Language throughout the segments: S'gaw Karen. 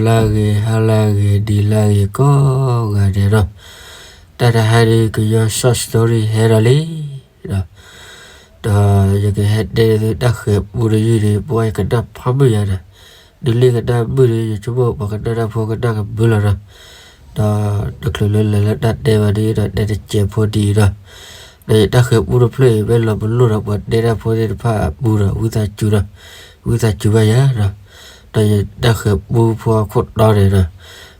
လၢဂ့ၤ ဟါလၢဂ့ၤ နံၤလၢဂ့ၤ ကိးဂၤဒဲးဒီး, တၢ်တဟါဒ်ကညီ short story ဟဲဒီးလံဒီး, ဒီးယကဟဲတဲသုတၢ်ဃဲၤပူတယုၢ်ဒီး ပှၤယကနၣ်ဖးမုာ်ယၤဒီး, ဒ်လၢကနၣ်မုာ်ဒီး ယဆိကမိၣ်ပှၤကနၣ်တၢ်ဖိကနၣ်ကမုာ်လီၤဒီး, ဒီးတချုးလၢလဲၤလၢတၢ်တဲဘၣ်ဒ်ဒီး တဲတစဲးဖိဒ်အံၤဒီး, ဒီးယတၢ်ဃဲၤပူတဖျၢၣ်အံၤ မ့ၢ်လီၤပလိာ်ဒီးပှၤတဲတၢ်ဖိသ့ၣ်တဖၣ်အပူဒီး ဝံသးစူၤဒီး, ဝံသးစူၤဘၣ်ယၤဒီး, ဒီးယတၢ်ဃဲၤပူဖိအခိၣ်တီန့ၣ်ဒီး,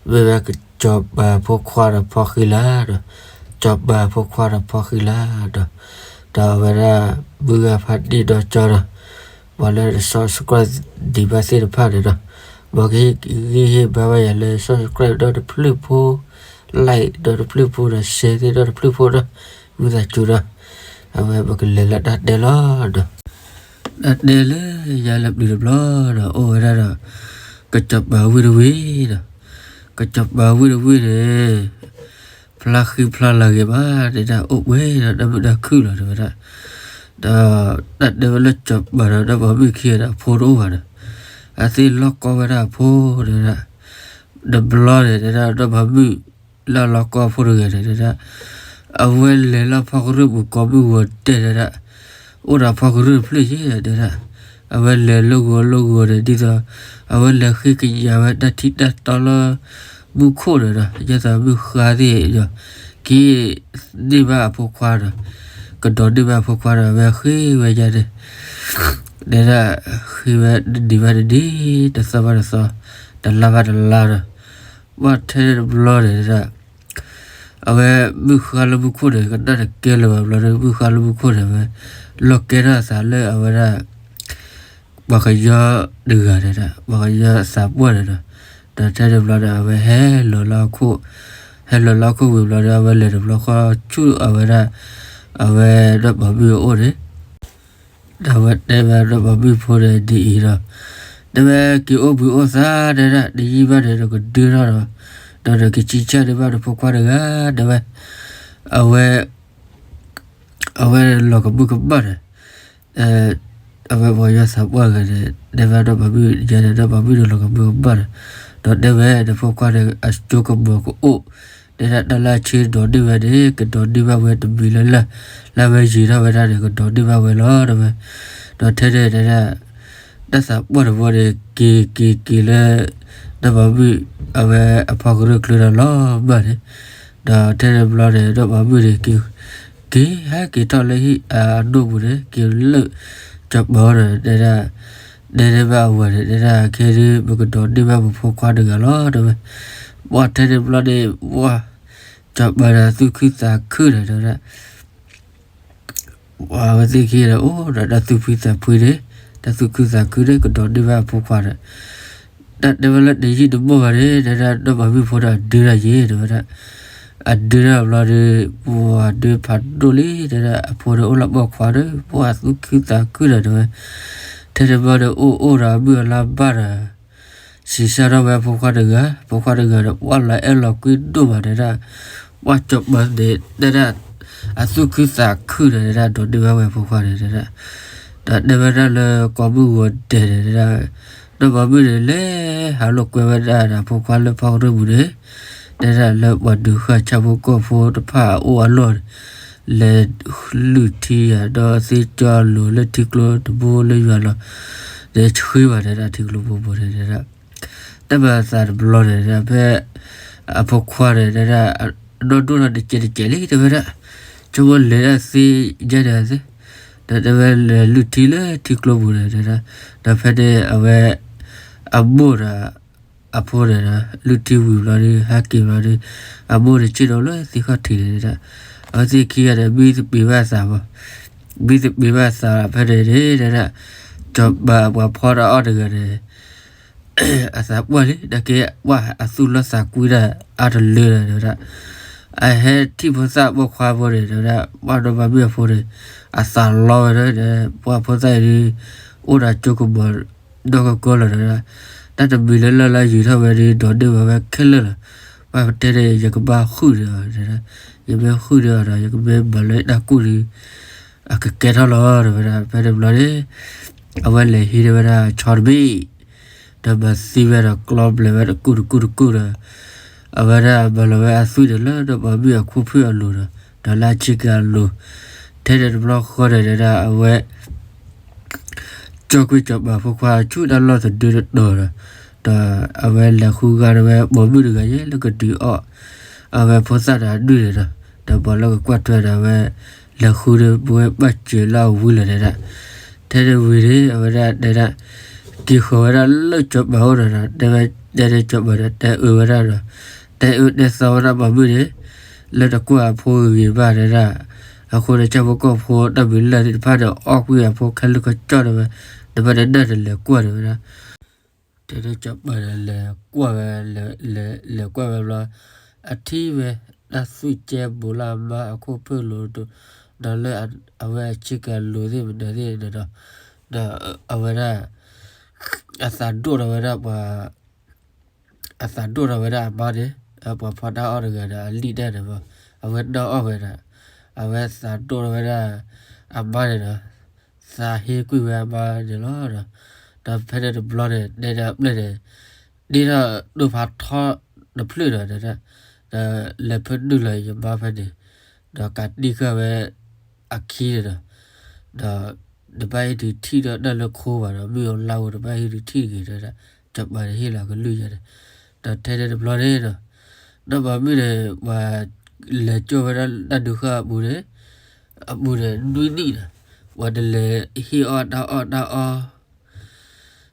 မ့ၢ်ဝဲကစီၤပၤဖိခွါဒီးဖီဃံလၤဒီး, စီၤပၤဖိခွါဒီးဖီဃံလၤဒီး, ဒီးအဝဲဒၣ် မုၢ်ဂၤဖးဒံၣ်ဒီကၠီဒီး, ပှၤလၢ subscribe ဒံးဘၣ်သ့ၣ်တဖၣ်န့ၣ်ဒီး, မ်ကဟ့ၣ်ဂံၢ်ဟ့ၣ်ဘါဘၣ်ယၤလၢ subscribe ဒီတဖျၢၣ်ဖိ, like ဒီတဖျၢၣ်ဖိဒီး share သ့ၣ်ဒီတဖျၢၣ်ဖိဒီး, ဝံသးစူၤဒီး, အဝဲပကလဲၤလၢတၢ်တဲလီၤဒီး, တၢ်တဲလၢယၤလၢပျၢၤတဘျီဒီး အိၣ်ဝဲဒၣ်ဒီး ကစီၤပၤဝ့ၢ်တဝ့ၢ်ဒီး, ကစီၤပၤဝ့ၢ်တဝ့ၢ်န့ၣ် ဖျါဃံဖျါလၤဂ့ၤဘၣ် တဲဒၣ်အိၣ်ပှဲၤဒီးတၢ်မုာ်တၢ်ခုၣ်လီၤ တဲဝဲဒၣ်, ဒီးတၢ်တဲဝဲလၢစီၤပၤဒီး ဒီမါမုၣ်ခံဂၤဒီး အဖိတအိၣ်ဘၣ်ဒီး, အသ့ၣ်လီၢ်ကီဝဲဒၣ်အဖိ တဲဝဲဒၣ်, တဘျီန့ၣ် တဲဒၣ် ဒီမါမုၣ် လၢအလီၢ်ကီအဖိတဂၤန့ၣ် တဲဒၣ်, အဝဲလဲၤလၢဖီကရၢၢ်ပူၤ ကိးမုၢ်ဂီၤဒဲး တဲဒၣ်, အိၣ်ဒီးဖီကရၢၢ်တဖျၢၣ်ယဲ တဲဒၣ်, အဝဲလဲၤလၢဂီၤလၢဂီၤန့ၣ် ဒ်သိး အဝဲလဲၤဃ့ကညးဝဲတၢ်ထံၣ်တၢ်တီလၢ မူခိၣ်န့ၣ်ဒီး ဒ်သိးမုၢ်ဃါသ့ၣ်ဒီး က့ၤန့ၢ်ဘၣ်အဖိခွါဒီး, ကဒိးန့ၢ်ဘၣ်အဖိခွါဒီး အဝဲဃ့ဝဲယါန့ၣ် တဲဒၣ်, ဃ့ဝဲတနံၤဘၣ်တနံၤ, တသီဘၣ်တသီ, တလါဘၣ်တလါဒီး, ဘၣ်ထဲန့ၣ်တဘျီန့ၣ်ဒၣ်, အဝဲမုၢ်ဃါလၢမူခိၣ်န့ၣ် ကနၣ်တကဲလၢၤဘၣ်ဘျီဒီး မုၢ်ဃါလၢမူခိၣ်န့ၣ် အဝဲလီၢ်ကဲထီၣ်အသးလၢအဝဲဒၣ် ပှၤကညီတဂၤန့ၣ်ဒီး ပှၤကညီအသးပှၢ်န့ၣ်ဒီး, ဒီးထဲန့ၣ်ဘျီဒီး အဝဲဟဲလီၤလၢဟီၣ်ခိၣ်, ဟဲလီၤလၢဟီၣ်ခိၣ်ဝံၤဘျီဒီး အဝဲလဲၤတဘျီဃီဆူအဝဲဒၣ် အဝဲဒီးမါမုၣ်အအိၣ်န့ၣ် ဒီးအဝဲတဲဝဲဒီးမါမုၣ်ဖိန့ၣ်ဒ်အံၤဒီး, တဲဝဲက့ၤအိၣ်ဘှံးအိၣ်သါ တဲဒၣ် တယံာ်ဘၣ်န့ၣ် နကဒၢထီၣ်ဒီး, ဒီးနကစံးဆၢန့ၢ်ဘၣ်နဖိခွါတဂၤ တဲဝဲ, အဝဲ အဝဲလီၤကမၢကမၣ်န့ၣ်, အဝဲပှၤကညီသးပှၢ်ဂၤန့ၣ် တဲဝဲဒီးမါမုၣ်ယါန့ၣ် ဒီးမါမုၣ်န့ၣ်လီၤကမၢကမၣ်န့ၣ်, ဒီးတဲဝဲ နဖိခွါန့ၣ် အစိကမီၤကအိၣ်, တဲဒၣ်တၢ်လၢအဆၢဒိးန့ၢ်ဝဲန့ၣ် ကဒိးန့ၢ်ဘၣ်ဝဲတမံၤလၢ်လၢ်, လၢအဝဲယံာ်ထီၣ်ဝဲဒၣ်န့ၣ် ကဒိးန့ၢ်ဘၣ်ဝဲလီၤ တဲဝဲ, ဒီးထဲန့ၣ်တဲဒၣ် တၢ်သးပှၢ်တဘျီန့ၣ် က့ၤက့ၤက့ၤလၢ ဒီးမါမုၣ် အဝဲအဖီကရၢၢ်ချၢဒီးလီၤမၢ်န့ၣ်, ဒီးထဲန့ၣ်ဘျီန့ၣ် ဒီးမါမုၣ်န့ၣ် က့ၤ က့ၤဟဲက့ၤထီၣ်လၢဟံၣ်အဒိၣ်ပူၤန့ၣ် က့ၤလၢ စီၤပၤအအိၣ်န့ၣ် တဲဒၣ်, တဲန့ၢ်ဘၣ်အဝၤန့ၣ် တဲဒၣ် ခဲဒုး ပကဒိးန့ၢ်ဘၣ်ပဖိခွါတဂၤလီၤ တဲဝဲ, ပှၤထဲန့ၣ်ဘျီန့ၣ် ပှၤ စီၤပၤန့ၣ်သူၣ်ခုသးခုန့ၣ် တဲဝဲဒၣ် ပှၤဝဲသ့ၣ်ခံဂၤန့ၣ် အိၣ်ဒီးတၢ်သူၣ်ဖှံသးဖှံန့ၣ်, တၢ်သူၣ်ခုသးခုန့ၣ် ကဒိးန့ၢ်ဘၣ်အဖိခွါဒီး, တၢ်တဲဝဲလၢတယံာ်တမီၢ်ဘၣ်န့ၣ် တဲဒၣ် ဒီးမါမုၣ်ဖိဒီးအဒၢတၢ်ယဲ တဲဝဲဒၣ်, အဒၢတၢ်ဘျီဒီး ပှၤဒၢဖးဒိၣ်လံ တဲဒၣ် အဖိဒီးအိၣ်လၢပိာ်ခွါဒီး ပှၤသူၣ်ခုသးခုဒီး တဲဝဲ, ထဲန့ၣ်ဘျီဒီး အိၣ်အိၣ်ဒီးအမုၢ်အလါဘၣ်ဒီး စံးစၢ်ထီၣ်ဝဲအဖိခွါတဂၤ, ဖိခွါတဂၤဒီး ပှၤလီၤအဲၣ်လီၤကွံဒိၣ်မး တဲဒၣ်, ပှၤစီၤပၤန့ၣ် တဲဒၣ် အသူၣ်ခုသးခုဒီး တဲဒၣ် ဒိးန့ၢ်ဘၣ်ဝဲအဖိခွါန့ၣ် တဲဒၣ်, ဒီးတဲဝဲဒၣ်လၢကိးမုၢ်ဂီၤဒဲးန့ၣ် တဲဒၣ်, ဒီးမါမုၣ်န့ၣ် လဲၤဟးလိာ်ကွဲဝဲဒၣ်ဒီးအဖိခွါလၢဖီကရၢၢ်ပူၤန့ၣ်, တဲဒၣ်လၢပှၤဒုးဃၣ်ဆၣ်ဖိကီၢ်ဖိတဖၣ်အအိၣ်အလီၢ်န့ၣ်, လဲၤလုၢ်ထံယၤဒီးသ့ၣ်ကၠီလိၤလၢထံကျိတဘိလၢယွၤလီၤ, လဲၤဆှံဘၣ် တဲဒၣ် ထံကျိဘိဘိန့ၣ် တဲဒၣ် တၢ်မၤအသးတဘျီန့ၣ် ဖဲအဖိခွါန့ၣ် တဲဒၣ် ဒီဒိၣ်ထီၣ်တကဲးတကဲးလံ တဲဝဲဒၣ်, ဆိကမိၣ်လဲၤဒၣ်သ့ယဲန့ၣ်သ့, ဒီးတဲဝဲလဲၤလုၢ်ထံလၢထံကျိပူၤန့ၣ် တဲဒၣ်, ဒီးဖဲန့ၣ်အဝဲ အမိၢ်ဒီး အဖိန့ၣ်ဒီး လုၢ်ထံဝံၤဘျီဒီး ဟဲက့ၤဘျီဒီး အမိၢ်န့ၣ်ဆ့ၣ်နီၤလၢသ့ၣ်ခီၣ်ထံးန့ၣ် တဲဒၣ်, အဝဲသ့ၣ်ခံဂၤန့ၣ် မံသပ့ၤဘၣ်သးမး, မံသပ့ၤဘၣ်သးဖဲန့ၣ်န့ၣ် တဲဒၣ်, စီၤပၤအပှၤဖီတၢ်အီၣ်တဂၤန့ၣ် အသးပှၢ်လံ နာ်က့ ပှၤအသူၣ်လီသးကွံဒၣ်အါတလၢဒီး တဲဝဲဒၣ်, အဟဲထံၣ်ဖိသၣ်ပိာ်ခွါဖိန့ၣ် တဲဝဲဒၣ် ပှၤဒီမါမုၣ်အဖိန့ၣ် အသးလီဝဲဒီး ပှၤဖိသၣ်အံၤဒုး အိၣ်ဒီးကၠိကမီၤ ဒီကကီလီၤ တဲဝဲဒၣ်, တၢ်တမံၤလၢ်လၢ်လၢယံာ်ထီၣ်ဝဲဒီး ဒိးန့ၢ်ဘၣ်ဝဲခဲလၢာ်လီၤ, ပှၤပတဲန့ၣ် ယကဘၣ်ဟုၣ်ဒီးအီၤ တဲဝဲဒၣ်, ယမ့ၢ်ဟုၣ်ဒီးအီၤဒီး ယကမ့ၢ်မၤလၢတၢ်ကူၣ်ဒီး အကကဲထီၣ်လီၤ တဲဝဲဒၣ်, ဖဲန့ၣ်ဘျီန့ၣ် အဝဲလဲၤဟံးန့ၢ်ဝဲဒၣ်ဆီတဘ့ၣ် ဒီးမၤသံဝဲဒီးကျီဘျဲးဝဲတကူာ်တကူာ်တကူာ်ဒီး အဝဲဒၣ်မၤလီၤဝဲအသွံၣ်န့ၣ်လၢဒီးပှၤမုၣ်အခိၣ်ဖုၣ်အလိၤဒီး ဒီးလၢအဆ့ကၤအလိၤ, ထဲန့ၣ်တဘျီဃီန့ၣ်ဒၣ်အဝဲ ကၠီကွံာ်စီၤပၤဖိခွါဆူတၢ်လီၢ်သဒၢတတီၤဒီး, ဒီးအဝဲလဲၤဃုဂၤဒီးဝဲပိာ်မုၣ်တဂၤယဲလၢကဒုးအီၣ် အဝဲဖိသၣ်ဒီးအဒုၣ်န့ၣ်ဒီး, ဒီးပှၤလၢကကွၢ်ထွဲဒီးအဝဲ လဲၤဃုဒီးပဝဲဘၣ်စၢၤလၢအဝံၤလီၤတဲဒၣ်, ထဲန့ၣ်ဝံၤန့ၣ် အဝဲဒၣ်တဲဒၣ်, က့ၤဃီၤဝဲဒၣ်လၢစီၤပၤအိၣ်ဒီးဒီး တဲဝဲတဲန့ၣ်စီၤပၤဒီးတဲအၢဝဲဒၣ်ဒီး, တဲအၢတဲသီဝဲဒၣ်ပိာ်မုၣ်န့ၣ်, လၢတကွၢ်အဖိဂ့ၤဂ့ၤဘၣ်တဲဒၣ်, အဃိန့ၣ်ဆၣ်ဖိကီၢ်ဖိတၢ်မုာ်လၢ်သ့ၣ်တဖၣ်န့ၣ် အီၣ်ကွံာ်အဖိခဲလၢာ်ခဲဆ့ဒီးဝဲ, နဘၣ်တနၢ်တလဲၤကွၢ်ဒီးဝဲဒၣ် တဲဒၣ်စီၤပၤဒီးလဲၤကွၢ်ဝဲ, လဲၤကွၢ်ဝဲဘျီ, အထံၣ်ဝဲတၢ်သွံၣ်ကဲဘူးလၢအမါအခိၣ်ဖုၣ်လိၤ, ဒီးလၢအဝဲအဆ့ကၤလိၤသ့ၣ်မနုၤသ့ၣ်န့ၣ်ဒီး, ဒီးအဝဲဒၣ် အသးဒိၣ်ထီၣ်ဝဲဒၣ်ပှၤ အသးဒိၣ်ထီၣ်ဝဲဒၣ်အမါန့ၣ်, ပှၤဖီတၢ်အီၣ်တဂၤဒီးအလံၣ်တၢ်န့ၣ်ဘၣ်, အဝဲတၢ်အီၣ်ဝဲဒၣ်, အဝဲသးဒိၣ်ထီၣ်ဝဲဒၣ် အမါန့ၣ်ဒီး, သးဟ့ကွံာ်ဝဲအမါန့ၣ်လီၤဒီး, ဒီးဖဲန့ၣ်တဘျီန့ၣ် တဲဒၣ်အပျဲၢ်န့ၣ်, ဒ့ထီၣ်ဒိၣ်ဖးထီတဖျၢၣ်ဒီးတဲဒၣ်, ဒီးလဲၤဖၢနုာ်လီၤယမါဖဲန့ၣ်, ဒီးကးတံၢ်ဃာ်ဝဲ အခံန့ၣ်ဒီး, ဒီး တဘၣ်ဟ့ၣ်ဒုးထံၣ်ဒီးတၢ်လၢခိဘၣ်ဒီး မုၢ်အလါဧိၤတဘၣ်ဟ့ၣ်ဒုးထံၣ်တဂ့ၤတဲဒၣ်, စီၤပၤန့ၣ်ဟ့ၣ်လီၤကလုၢ်ယၤန့ၣ်, ဒီးထဲန့ၣ်တဘျီန့ၣ်ဒီး, ဒီးပိာ်မုၣ်န့ၣ် ပှၤလဲၤကၠိၣ်ဝဲဒၣ်တၢ်ဒုးဃာ်အပူၤန့ၣ်, အပူၤန့ၣ် နွံနံၣ်ဒီး, ပှၤတလဲၤဟ့ၣ်အီၣ်တၢ်အီၣ်တၢ်အီ ပှၤတလဲၤ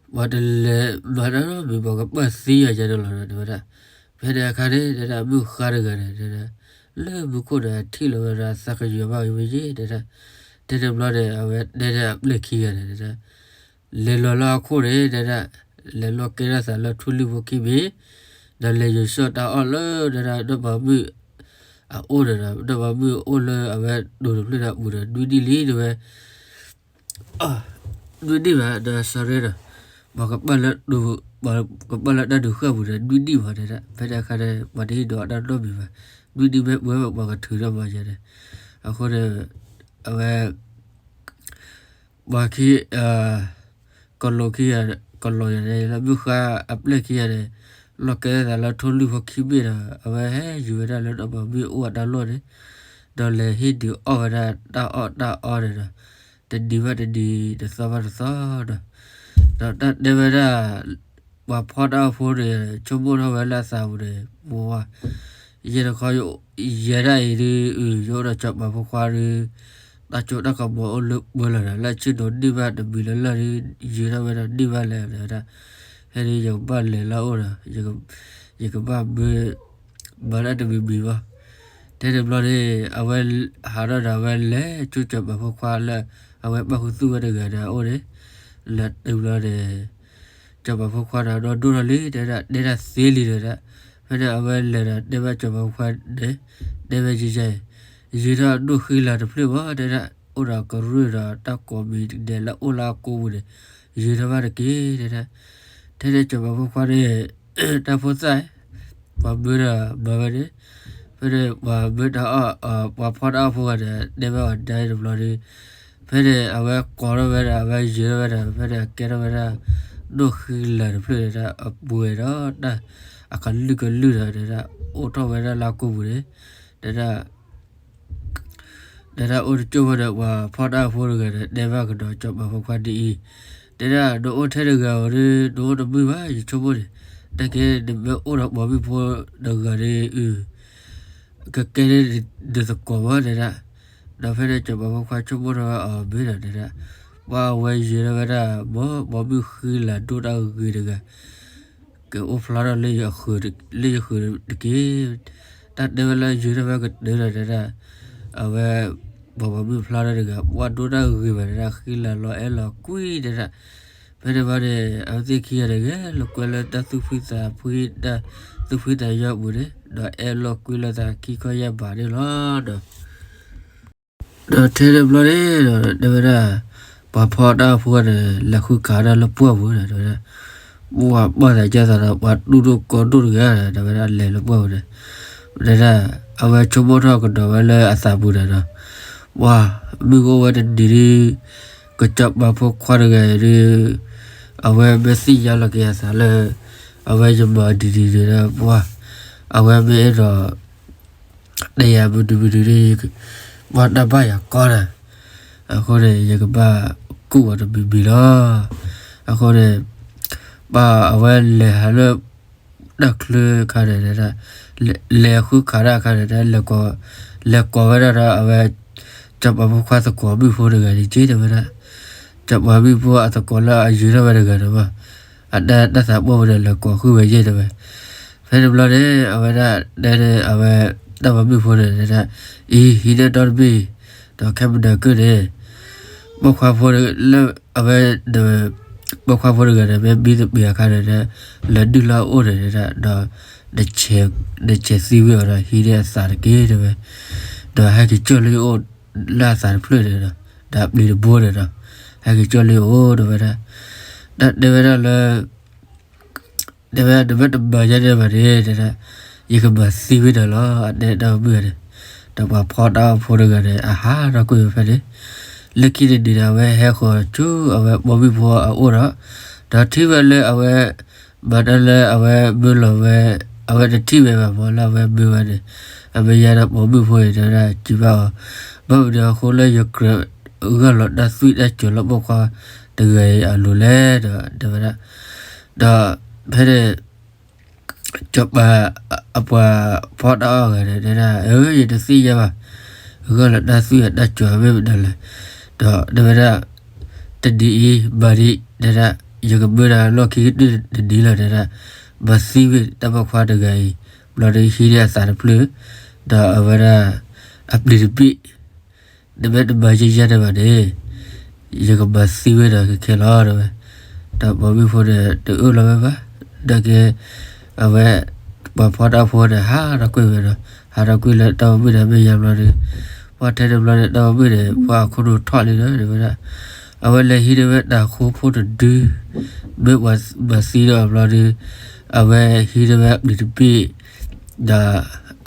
မၤတၢ်နီတမံၤ ပှၤကပၢၢ်သံယၤယၤန့ၣ်လီၤဒီးတဲဝဲဒၣ်, ဖဲန့ၣ်အခါန့ၣ် တဲဒၣ်မုၢ်ဃါတဂၤန့ၣ် တဲဒၣ်, လၢမူခိၣ်ဒီးထံၣ်လီၤဝဲဒၣ်သးကညီၤဘၣ်ဝဲယဲတဲဒၣ်, တဲန့ၣ်ဘျီန့ၣ် အဝဲတဲဒၣ်အပျဲၢ်ခံဂၤန့ၣ်တဲဒၣ်, လဲၤလီၤလၢအခိၣ်န့ၣ်တဲဒၣ်, လဲၤလီၤကဲထီၣ်သးလၢထိၣ်လွံၢ်ဖိခံဘ့ၣ်, ဒီးလဲၤယိၤဆှီၣ်တၢ်အီၣ်လၢတဲဒၣ် ဒီးပိာ်မုၣ် အအိၣ်န့ၣ်ဒီး ဒီးပိာ်မုၣ်အိၣ်လၢအဝဲတိၤတဖျၢၣ်န့ၣ်အပူၤဒီး နွံနံၣ်လံတဲဝဲ နွံနံၣ်ဘၣ်ဒီး sorry ဒီး, ပှၤကပၢၢ်လၢတၢ်ဒုးဃာ်ပူၤဒီး နွံနံၣ်ဘၣ်တဲဒၣ်, ဖဲန့ၣ်အခါန့ၣ် ပှၤတဟ့ၣ်ဒုးအီၣ်တၢ်နီတမံၤဘၣ်, နွံနံၣ်မ့ၢ်ပှဲၤဘၣ်ပှၤကထုးထီၣ်မၤယၤန့ၣ်, အဃိန့ၣ် အဝဲ ပှၤခံ ကလီၤခံဂၤ ကလီၤယၤန့ၣ် လၢမုၢ်ဃါအပျဲၢ်ခံဂၤန့ၣ် လီၤကဲထီၣ်သးလၢထိၣ်လွံၢ်ဖိခံဘ့ၣ်ဒီး အဝဲဟဲယူၤဝဲဒၣ်လၢဒီးပိာ်မုၣ်အိၣ်အတၢ်လီၢ်န့ၣ်, ဒီးလဲၤဟ့ၣ်ဒုးအီၣ်ဝဲဒၣ်တၢ်အီၣ်တၢ်အီန့ၣ်ဒီး တနံၤဘၣ်တနံၤ တသီဘၣ်တသီဒီး, ဒီးတၢ်တဲဝဲဒၣ် ပှၤဖီတၢ်အိၣ်ဖိန့ၣ် ဆိကမိၣ်ထီၣ်ဝဲလၢအသးပူၤန့ၣ် ပဝါ ယဲတခီ ယဲဒၣ်အံၤဒုး ယအိၣ်ဒီးစီၤပၤဖိခွါဒုး တၢ်စိတၢ်ကမီၤအိၣ်လၢပှဲၤလီၤဒီး လၢဆ့ၣ်နီၤန့ၢ်ဘၣ်တမံၤလၢ်လၢ်ဒုး ယဲထီၣ်ဝဲဒၣ်န့ၢ်ဘၣ်လဲၣ်ဒီးဝဲဒၣ်, ဖဲန့ၣ်ယကဘၣ်လဲၤလၢအအိၣ်ဒီး ယကဘၣ်မၢ မၤတၢ်တမံၤမံၤဘၣ်. ထဲန့ၣ်ဘျီန့ၣ် အဝဲဟးထီၣ်ဒီး အဝဲလဲၤကၠိစီၤပၤဖိခွါလၢ အဝဲပၣ်ဃုသူၣ်ဝဲတဂၤဒီးအအိၣ်န့ၣ်, လဲၤတုၤဘျီန့ၣ် စီၤပၤဖိခွါဒီး ဒီဒိၣ်ထီၣ်လံ တဲဒၣ် တဲဒၣ်သ့လံဒီးဒၣ်, ဖဲန့ၣ်အဝဲလဲၤဒီးတဲဘၣ်စီၤပၤဖိခွါန့ၣ်, တဲဝဲယဲယဲအံၤ, ယဲထီၣ်ဒိၣ်ဃံလၤတဖျၢၣ်မး တဲဒၣ်, အိၣ်ဒီးကရၢၢ်ဒီးတၢ်ကိးမံၤဒဲးလၢအိၣ်လၢအကိပူၤန့ၣ်, ယဲထီၣ်ဘၣ်တက့ၢ် တဲဒၣ်. ထဲန့ၣ်စီၤပၤဖိခွါန့ၣ် တၢ်ဖိသၣ် ပှၤမၢဒီးမၤဝဲန့ၣ်, ဖဲန့ၣ်ပှၤမၢတၢ်အီၣ် ပှၤဖီတၢ်အီၣ်ဖိဂၤန့ၣ် တဲဘၣ်အီၤဒၣ်တဘျီဒီး, ဖဲန့ၣ်အဝဲကိးထီၣ်ဝဲဒၣ် အဝဲယဲထီၣ်ဝဲဒၣ် ဖဲန့ၣ်အကဲထီၣ်ဝဲဒၣ် ဒိၣ်ဃံလၤတဖျၢၣ်ဒၣ် အပှဲၤဒီးတၢ်အကလုာ်ကလုာ်ဒီးဒၣ် အိၣ်ထီၣ်ဝဲဒၣ်လၢအကိပူၤန့ၣ်, ဒၣ် တဲဒၣ်အိၣ်တကၠိၢ်ဝဲဒီးပှၤဖီတၢ်အီၣ်ဖိတဂၤဒီး တဲဘၣ်ကဒီးစီၤပၤဖိခွါဒ်အံၤ, တဲဒၣ် နအိၣ်ထဲတဂၤဧိၤဒီး နအိၣ်တမုာ်ဘၣ် ယဆိကမိၣ်န့ၣ်, တၢ်ကဲနမ့ၢ်အိၣ်ဒီးပိာ်မုၣ်ဖိတဂၤဒီး အ ကကဲန့ၣ်နသကိးမး တဲဒၣ်. ဒီးဖဲန့ၣ်စီၤပၤဖိခွါဆိကမိၣ်ထီၣ်ဝဲအီၤမ့ၢ်ဒီးတဲဒၣ်, ပှၤအဝဲယဲထီၣ်ဝဲဒၣ် မ်ပိာ်မုၣ်ဃံလၤဒိၣ်တၢ်ဂ့ၤတဂၤ ကအိၣ်ဖျါထီၣ်လၢယဃုာ်တက့ၢ်. တၢ်တဲဝဲလၢယဲထီၣ်ဝဲကတၢၢ်ဒီးတဲဒၣ်, အဝဲ ပှၤပိာ်မုၣ်ဖျါထီၣ်တဂၤ ပှၤဒိၣ်တၢ်ဂ့ၤဘၣ်တဲဒၣ် ဃံလၤလီၤအဲၣ်လီၤကွံတဲဒၣ်. ဖဲန့ၣ်ဘၣ်န့ၣ် အဝဲသ့ၣ်ခံဂၤန့ၣ်ဂဲၤလိာ်ကွဲလၢတၢ်သူၣ်ဖှံသးဖှံ တၢ်သူၣ်ဖှံသးညီအပူၤန့ၣ် ဒီးအဲၣ်လိာ်ကွံလိာ်သးခံခီယၢ်ဘးန့ၣ်လီၤဒီး ဒီးထဲန့ၣ်ဘျီန့ၣ်ဒီးတဲဝဲဒၣ်, ပှၤဖီတၢ်အီၣ်ဖိန့ၣ် လဲၤဃုခးဒီးလၢပှၢ်ပူၤန့ၣ် တဲဝဲဒၣ်, ပှၤဘၣ်သးစၢ်သးဒီး ပှၤတူၢ်ဒိၣ်ကီဒိၣ်တဂၤ တဲဝဲဒၣ် လဲၤလၢပှၢ်ပူၤန့ၣ်, တဲဒၣ်, အဝဲဆိကမိၣ်ထီၣ်ကဒီးဝဲလၢအသးပူၤန့ၣ်ဒီး, ပှၤ မုၢ်ကအိၣ်ဝဲတနံၤဒီး ကစီၤပၤဖိခွါတဂၤအံၤဒီး အဝဲမ့ၢ်သ့ၣ်ညါလီၤက့ၤအသးလၢ အဝဲယမၤဒ်န့ၣ်ဒီး ပှၤ အဝဲမ့ၢ်အဲၣ်ဒိး တဲယၤမနုၤမနုၤန့ၣ် ပှၤတၢ်ဘၣ်ယၤကီနၤ, အဃိန့ၣ် ယကဘၣ်ကူၣ်အီၤတမံၤမံၤလီၤ. အဃိန့ၣ် ပှၤအဝဲလဲၤဟးလၢ တၢ်ချၢအခါန့ၣ် လဲၤဃုခးတၢ်အခါန့ၣ် လဲၤကိးဝဲဒၣ်ဒီးအဝဲ စီၤပၤဖိခွါသကိးမုၣ်ဖိတဂၤန့ၣ်က့ တဲဝဲဒၣ်, စီၤပၤမုၣ်ဖိအသကိးလၢအယုၤထီၣ်ဝဲတဂၤန့ၣ်မး, အတၢ်သးပှၢ်ဝဲဒီးလဲၤကိးဃုဝဲယဲၢ်တဲဝဲ. ဖဲန့ၣ်ဘျီန့ၣ် အဝဲဒၣ်တဲန့ၣ် အဝဲ တၢ်ပၤမုၣ်ဖိန့ၣ် အံၤ ဟံးန့ၢ်ဒီတဘ့ၣ်, ဒီးခဲမုၢ်နၤကၢၢ်န့ၣ် ပိာ်ခွါဖိလၢအဝဲ ပိာ်ခွါဖိတဂၤန့ၣ် မ့ၢ်မံသပ့ၤအခါန့ၣ် လဲၤဒုၣ်လၢအအိၣ်န့ၣ်ဒီး နဆဲးသံဝံၤအီၤဒီး ဟံးန့ၢ်အသးတက့ၢ်တဲဝဲ, ဒီးဟဲက့ၤကၠီၣ်လၢယအိၣ်လၢအသးတဖျၢၣ်န့ၣ်ဒီး ဒီးအပျံၤတဘိန့ၣ်ဒီး ဟဲက့ၤကၠီၣ်လၢယအိၣ်တဲဝဲဒၣ်, ဒီးတဲဝဲဒၣ်လၢ တဲဝဲဒၣ် နမ့ၢ်တမၤယဲန့ၣ်ဘၣ်န့ၣ် တဲဒၣ် ယကမၤသံဝဲဒၣ်လီၤ အတဲတၢ်မုၣ်န့ၣ်, ဒီးပှၤဖီတၢ်အီၣ်ဖိတဂၤန့ၣ် အဟးထီၣ်ကွံာ်ဝဲဖဲန့ၣ်, လၢခံန့ၣ်န့ၣ်ဒီး အဝဲဟဲဃီၤဆူအဝဲပိာ်မုၣ်ဖိအအိၣ်ဒီး ဒီးထံၣ်ဝဲလၢအဝဲ မၤတၢ်လၢအဝဲမၢလီၤဝဲ အဝဲတထံၣ်ဝဲဘၣ်မးလၢအဝဲမၢဝဲန့ၣ်, အမဲာ်ညါဒီးပိာ်မုၣ်ဖိန့ၣ် တဲဝဲဒၣ် စံးဘၣ်အီၤ, ဘၣ်မနုၤအဃိလၢယကြၢး ဂၢ်လီၤတၢ်သွံၣ်တၢ်စၢၤလၢပိာ်ခွါတဂၤအံၤအလိၤလဲၣ်ဒီး တဲဝဲဒၣ်, ဒီးဖဲန့ၣ် စီၤပၤ အပှၤဖီတၢ်အီၣ်ဂၤန့ၣ် တဲဒၣ် အၢ ယတသ့ၣ်ညါဘၣ်, ဂၢ်လီၤတၢ်သွံၣ်တၢ်စၢၤမ့ၢ်မတၤလဲၣ်, ဒီးတဲဝဲဒၣ် တနံၤအံၤ မၤဒံး တဲဒၣ် ယကမၢဒၣ်လီၢ်ခံကတၢၢ်တနံၤလီၤ တဲဒၣ်, မၤသံဝဲတၢ်ပိာ်ခွါတဂၤအံၤ, ဘျီဒီးဟံးန့ၢ်အသးတဖျၢၣ်, ဒီးအဝဲဒၣ် အပျံၤတဘ့ၣ် နမ့ၢ်တမၤယဲယဲန့ၣ်ဘၣ်န့ၣ် ယကမၤသံဝဲဒီးကခဲလီၤတဲဝဲ, ဒီးပိာ်မုၣ်ဖိန့ၣ် တအၢၣ်လီၤဝဲဘၣ်, ဒီးက့ အဝဲ ပှၤဖီတၢ်အီၣ်ဖိန့ၣ် ဟးထီၣ်ကွံာ်ဝဲဒီး ဟးထီၣ်ကွံာ်လၢတၢ်ပိာ်မုၣ်န့ၣ်အမဲာ်ညါဘျီဒီး ပှၤထဲန့ၣ်ဘျီန့ၣ် တၢ်ပိာ်မုၣ်န့ၣ် ပှၤအခိၣ်နူာ်ထီၣ်လံဒီး တဲဝဲဒၣ်, အဝဲလဲၤဟံးန့ၢ်ဝဲတၤဃိဖိတဒု မ့ၢ်ပှၤမၤသံဒီးဘျီဒီး အဝဲဟံးန့ၢ်ဝဲအပျံၤတဘ့ၣ် ဒီးအ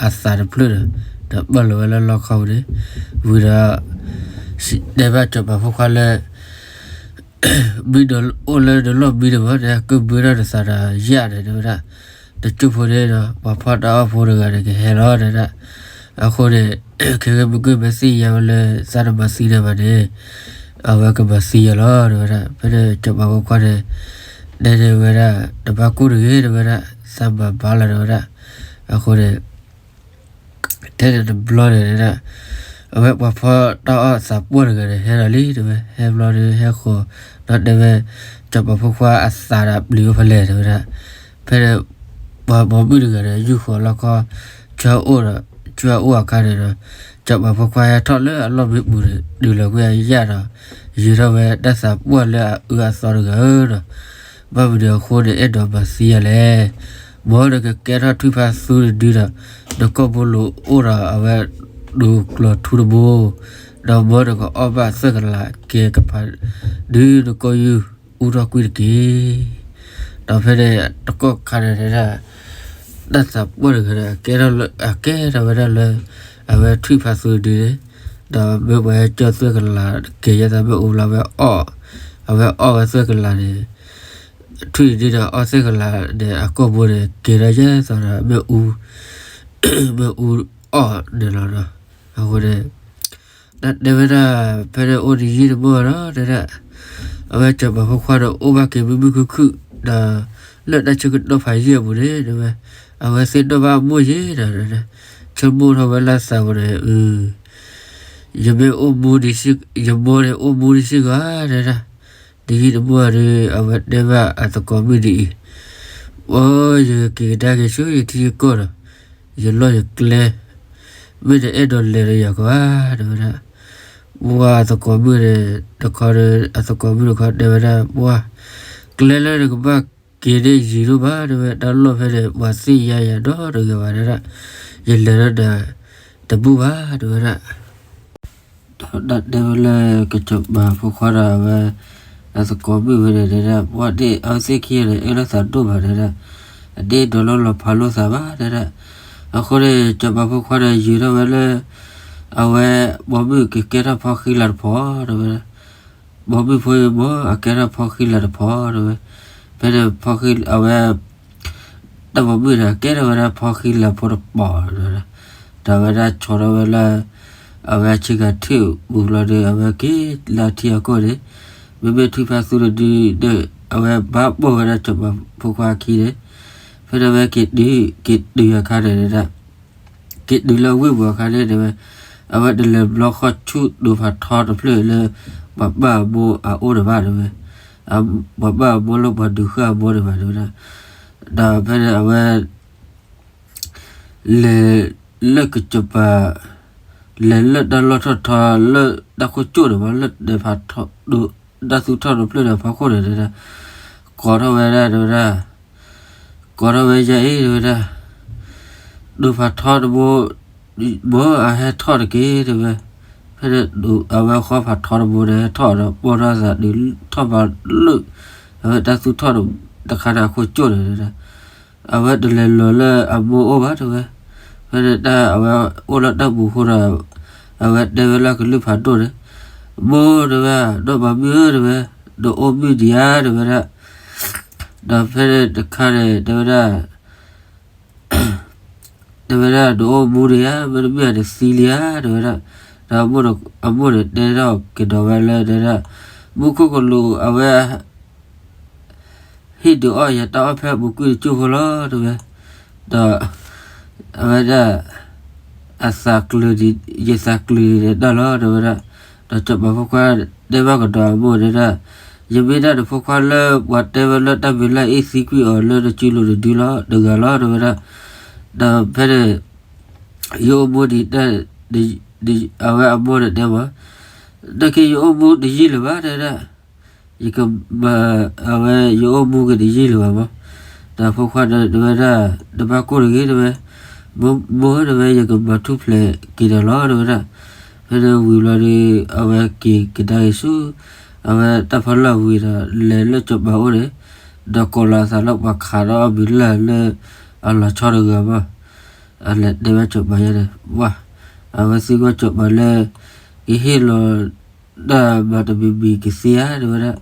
သးတဖျၢၣ်ဒီး ဒီးပာ်လီၤဝဲလၢလီခီပူၤန့ၣ်, ဝံၤဒီး တဲဘၣ်စီၤပၤဖိခွါလၢ မ့ၢ်ဒီးအိၣ်လၢနလီၢ်မံတဘၣ်န့ၣ် ကမၢထီၣ်နသးဒီးယဲၢ်န့ၣ် တဲဝဲဒၣ်, တစိၢ်ဖိန့ၣ်ဒီး ပှၤဖီတၢ်အီၣ်ဖိတဂၤန့ၣ် ကဟဲလီၤတဲဒၣ်, အဃိန့ၣ် ခဲကဲမုၢ်ကၢၢ်မ့ၢ်သ့ၣ်ညါဝဲလၢ သးတမၤသံန့ၣ်ဘၣ်န့ၣ် အဝဲကမၤသံယဲလီၤ တဲဝဲဒၣ်, ဖဲန့ၣ်စီၤပၤဖိခွါန့ၣ် တဲန့ၢ်ဝဲဒၣ် တဘၣ်ကိၢ်တဂ့ၤ တဲဝဲဒၣ်, သးမၤဘၣ်လီၤ တဲဝဲဒၣ်, အဃိန့ၣ် ထဲန့ၣ်တဘျီန့ၣ်ဒၣ် အဝဲပှၤဖီတၢ်အီၣ်သးပှၢ်တဂၤန့ၣ် ဟဲဒီးလံ တဲဝဲ, ဟဲဘျီဒီးဟဲဃီၤ ဒီးတဲဝဲ စီၤပၤဖိခွါအသးဒီးပျံၤဝဲဖဲလဲၣ် တဲဝဲဒၣ်, ဖဲန့ၣ် ပှၤပိာ်မုၣ်တဂၤန့ၣ် ယူၢ်ဃီၤလီခီ ဆၢအိၣ်ဒီး ဆၢအိၣ်အခါန့ၣ်ဒီး စီၤပၤဖိခွါဟဲထီၣ်လၢအလီၢ်မံပူၤန့ၣ် တုၤလီၤကွံာ်အယၣ်ဒီး ယံၤထီၣ်ဝဲတၢ်သးပှၢ်လၢအအၢအသီတဂၤဧၢဒီး ဘၣ်မနုၤအဃိန့ၣ် အဲၣ်ဒိးမၤသံယၤလဲၣ်. မ်နကကဲထီၣ်ထွံၣ်ဖးသူတဒုဒီး နကိာ်ဘိလိၤအိၣ်ဒီးအဝဲ ဒိကျီၤထူတဘိ, ဒီးမ်နကအီၣ်ဘၣ်သွဲၣ်ကလးကဲကဖး ဒုးနကိာ်ယူၢ်အူထီၣ်ကွံာ်တက့ၢ်. ဒီးဖဲန့ၣ်တကီၢ်ခါန့ၣ်ဒၣ် တၢ်သးပှၢ်တဂၤန့ၣ် အကဲထီၣ်လၢ အကဲထီၣ်ဝဲဒၣ်လၢ အဝဲထွံၣ်ဖးသူတဒုန့ၣ်, ဒီးမ့ၢ်ပှၤဟဲကၠီသွဲၣ်ကလးကဲယဲၢ်သးမ့ၣ်အူဘျီ အဝဲအီၣ်, အဝဲအီၣ်ဝဲသွဲၣ်ကလးန့ၣ် ထွံၣ်တဒုဒီးအီၣ်သွဲၣ်ကလးန့ၣ် အကိာ်ဘိန့ၣ် ကဲထီၣ်ယဲၢ်သးဒီး မ့ၣ်အူ, မ့ၣ်အူအီၣ်န့ၣ်လီၤဒီး အဃိန့ၣ် တၢ်တဲဝဲဒၣ် ဖဲန့ၣ်အိၣ်တယံာ်တမီၢ်ဒီး တဲဒၣ် အဝဲစီၤပၤဖိခွါဒီး အိၣ်ဘၣ်က့ၤမုာ်မုာ်ခုၣ်ခုၣ်ဒီး လၢတၢ်ဆၢကတီၢ်ဖးယံာ်အပူၤန့ၣ် တဲဝဲ အဝဲသ့ၣ်နီၣ်ဘၣ်အမိၢ်ယဲဒီး ဆိကမိၣ်ထီၣ်ဝဲလၢသးပူၤန့ၣ် ယမ့ၢ်အိၣ်မူဒံး, ယမိၢ်န့ၣ်အိၣ်မူဒံးစ့ၢ်ကီး တဲဒၣ်. တယံာ်တမီၢ်ဒီး အဝဲတဲဘၣ်အသကိးမုၣ်ဒ်အံၤ, အိ ယက့ၤကဒါက့ၤဆူယထံယကီၢ်ဒီး ယလီၢ်ယကျဲ မ့ၢ်တအဲၣ်ဒိးလဲၤဒီးယၤကီးဧါ တဲဝဲဒၣ်. ပှၤအသကိးမုၣ်န့ၣ်တခီဒီး အသကိးမုၣ်တခီတဲဝဲဒၣ် ပှၤ ကျဲလၢနကဘၣ်က့ၤန့ၣ်ယံာ်ဒိၣ်မး တဲဝဲ, တၢ်လီၢ်ဖဲန့ၣ် ပှၤသ့ၣ်ညါယၤဒီတဂၤဘၣ် တဲဒၣ်. ယလဲၤဒီးနၤတဘူၣ်ဘၣ် တဲဝဲဒၣ်. ဒီးတၢ်တဲဝဲလၢကစီၤပၤဖိခွါဒီးအဝဲ အသကိးမုၣ်ဝဲန့ၣ် တဲဒၣ် ပှၤဒ်အဝဲသ့ၣ်ခံဂၤန့ၣ် အၢၣ်လီၤသးဒိၣ်ဘၣ် တဲဒၣ်, အဒ့ဒီးလီၤလီၤဖးလိာ်သးဘၣ် တဲဒၣ်. အဃိန့ၣ် စီၤပၤဖိခွါန့ၣ် ယုၤထီၣ်ဝဲလၢ အဝဲပိာ်မုၣ်ကကဲထီၣ်ဖီဃံလၤတဖီ တဲဝဲဒၣ်. ဘီမုၢ်ဖိအံၤမ့ၢ် အကဲထီၣ်ဖီဃံလၤတဖီတဲဝဲ, ဖဲန့ၣ်ဖီဃံအဝဲ တၢ်ဘီမုၢ်န့ၣ် အကဲထီၣ်ဝဲဒၣ်ဖီဃံလၤဖိတဖီတဲဝဲဒၣ်, ဒီးအဝဲဒၣ်ဆီထီၣ်ဝဲလၢ အဝဲအဆ့ကၤထံၣ်ပူၤလီၤဒီး အဝဲက့ၤလၢထံအခိၣ်န့ၣ်, မ့မ့ၢ်ထွံၣ်ဖးသူတဒုဒီး အဝဲဘၣ်ပိာ်ဝဲဒၣ်စီၤပၤဖိခွါအခံန့ၣ်, ဖဲန့ၣ်အဝဲက့ၤတုၤ က့ၤတုၤအခါန့ၣ်ဒၣ် က့ၤတုၤလၢဝ့ၢ်ပူၤအခါန့ၣ်တဲဝဲ, အဝဲတလဲၤဘျီဃီဆူဒိဖးထီတဖျၢၣ်လၢ ပှၤဘၣ်အမိၢ်အအိၣ်န့ၣ်ဘၣ်တဲဝဲ, ပှၤဘၣ်အမိၢ်လၢပှၤဒုးဃၣ်အမိၢ်န့ၣ်ဘၣ်တဲဝဲဒၣ်, ဒီးဖဲန့ၣ်အဝဲ လဲၤလၢကစီၤပၤ လဲၤလၢတၢ်လီၢ်ထီၣ်ထီလၢတၢ်ခိၣ်ကၠိၣ်န့ၣ်မး လၢဒိဖးထီ ဒိ တၢ်သူထီၣ်တဖျၢၣ်န့ၣ်အဖီခိၣ်န့ၣ်တဲဒၣ်, ကိးထီၣ်ဝဲဒၣ်တဲဝဲဒၣ်, ကိးထီၣ်ဝဲယဲအံၤတဲဝဲဒၣ်, ဒိဖးထီတဘိ မ့ၢ်အဟဲထီၣ်တက့ၢ်တဲဝဲ, ဖဲန့ၣ် အဝဲဃီဖးထီတဘိန့ၣ် ဟဲထီၣ်ဒီးပိာ်ထီၣ်အသးဒုးထီၣ်ဘးလၢ အဝဲတၢ်သူထီၣ်တခါန့ၣ်အခိၣ်ကၠိၣ်န့ၣ်တဲဒၣ်, အဝဲတလဲၤလီၤလၢအမိၢ်အိၣ်ဘၣ်တဲဝဲ, ဖဲန့ၣ်တၢ်အဝဲအိၣ်လၢတၢ်ပူၤအဃိဒီး အဝဲတဲဝဲလၢကလုၢ်ဖးဒိၣ်န့ၣ်, မိၢ်တဲဝဲ, ဒီးဘီမုၢ်ဧၢတဲဝဲ, နအိၣ်မုၢ်ဒံးဧါတဲဝဲဒၣ်, ဒီးဖဲန့ၣ်တခါန့ၣ် တဲဝဲဒၣ် တဲဝဲဒၣ် နအိၣ်မူဒံးဧါ, မ့တမ့ၢ်နသံလံဧါ တဲဝဲဒၣ်, ဒီးအမိၢ်န့ၣ်တဲထီၣ်က့ၤဒီးဝဲလၢတဲဒၣ်, မူခိၣ်ကလူးအဝဲ ဟ့ၣ်ဒုးအီၣ်ယၤတၢ်အီၣ်ဖဲအပူၤကွံာ်တကၠိၢ်ဖိလီၤ တဲဝဲ, ဒီး အဝဲဒၣ် အသးကျုၤဒံး ယသးကျုၤဒံးတၢ်လီၤ တဲဝဲဒၣ်, ဒီးစီၤပၤဖိခွါတဲဘၣ်ကဒီးအမိၢ်တဲဒၣ်, ယမ့ၢ်ဒၣ်နဖိခွါလၢပှၤတဲဝဲလၢတၢ်မုာ်လၢ်အ့ၣ်သံကွံာ်အီၤလၢနစုလိၤတဒုလီၤ တဂၤလီၤ တဲဝဲဒၣ်, ဒီးဖဲန့ၣ် ယအိၣ်မူဒံး အဝဲအမိၢ်န့ၣ်တဲမး, တၢ်က့ယအိၣ်မူတယံာ်လၢၤဘၣ် တဲဒၣ်, ယကမၤ အဝဲယအိၣ်မူက့ၤတယံာ်လၢၤဘၣ်မး, ဒီးဖိခွါဒီးတဲဝဲဒၣ်, တဘၣ်ကိၢ်တဂ့ၤ တဲဝဲ, မိၢ်ဧၢ တဲဝဲ ယကမၤထူၣ်ဖျဲးက့ၤဒီးလီၤ တဲဝဲဒၣ်, ဖဲန့ၣ်ဝံၤဘျီဒီး အဝဲက့ၤကဒါက့ၤဆူ အဝဲတၢ်ဖီလာ်ဝံၤဒီး လဲၤလၢစီၤပၤအိၣ်န့ၣ်, ဒီးကိးလီၤအသးလၢပှၤခးဒီးအီၣ်မံၤလၢ်လၢ အလီၤဆီတဂၤမး, အလဲၤတဲဝဲစီၤပၤယဲန့ၣ်, ဝါ, အဝဲသံကွၢ်စီၤပၤလၢ ကဟ့ၣ်လီၤ တၢ်မၤတမံၤမံၤကသ့ဧါ တဲဝဲဒၣ်,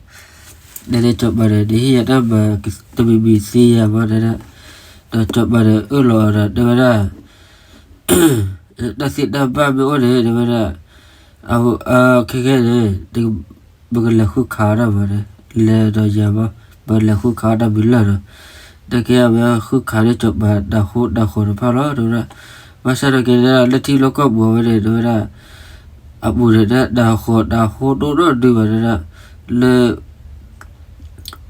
တဲန့ၣ်စီၤပၤန့ၣ် နဟ့ၣ်ယၤတၢ်မၤတမံၤမံၤသ့ဧါမး တဲဒၣ်, ဒီးစီၤပၤန့ၣ်အၢၣ်လီၤအီၤဒီးတဲဝဲဒၣ် တၢ်သ့တၢ်ဘၣ်မ့ၢ်အိၣ်န့ၣ် တဲဝဲဒၣ်, အခဲခဲန့ၣ် ပကလဲၤဃုခးအီၣ်တၢ်မၤန့ၣ်, လဲၤဒီးယၤမး, ပကလဲၤဃုခးအီၣ်တၢ်မံၤလၢ်ဒီး, တၢ်ကဲအဝဲဃုခးန့ၢ်စီၤပၤတၢ်ဃိတၢ်ဃီၤတဖၣ်လီၤ တဲဝဲဒၣ်, ဘၣ်ဆၣ်နာ်က့ဒၣ် လၢထံလီၢ်ကီၢ်ပူၤဝဲန့ၣ် တဲဝဲဒၣ် အပူၤန့ၣ်ဒၣ် တၢ်ဃီၤတၢ်ဃိဒိၣ်နီၢ်ဒုးဘၣ် တဲဝဲဒၣ်, လၢ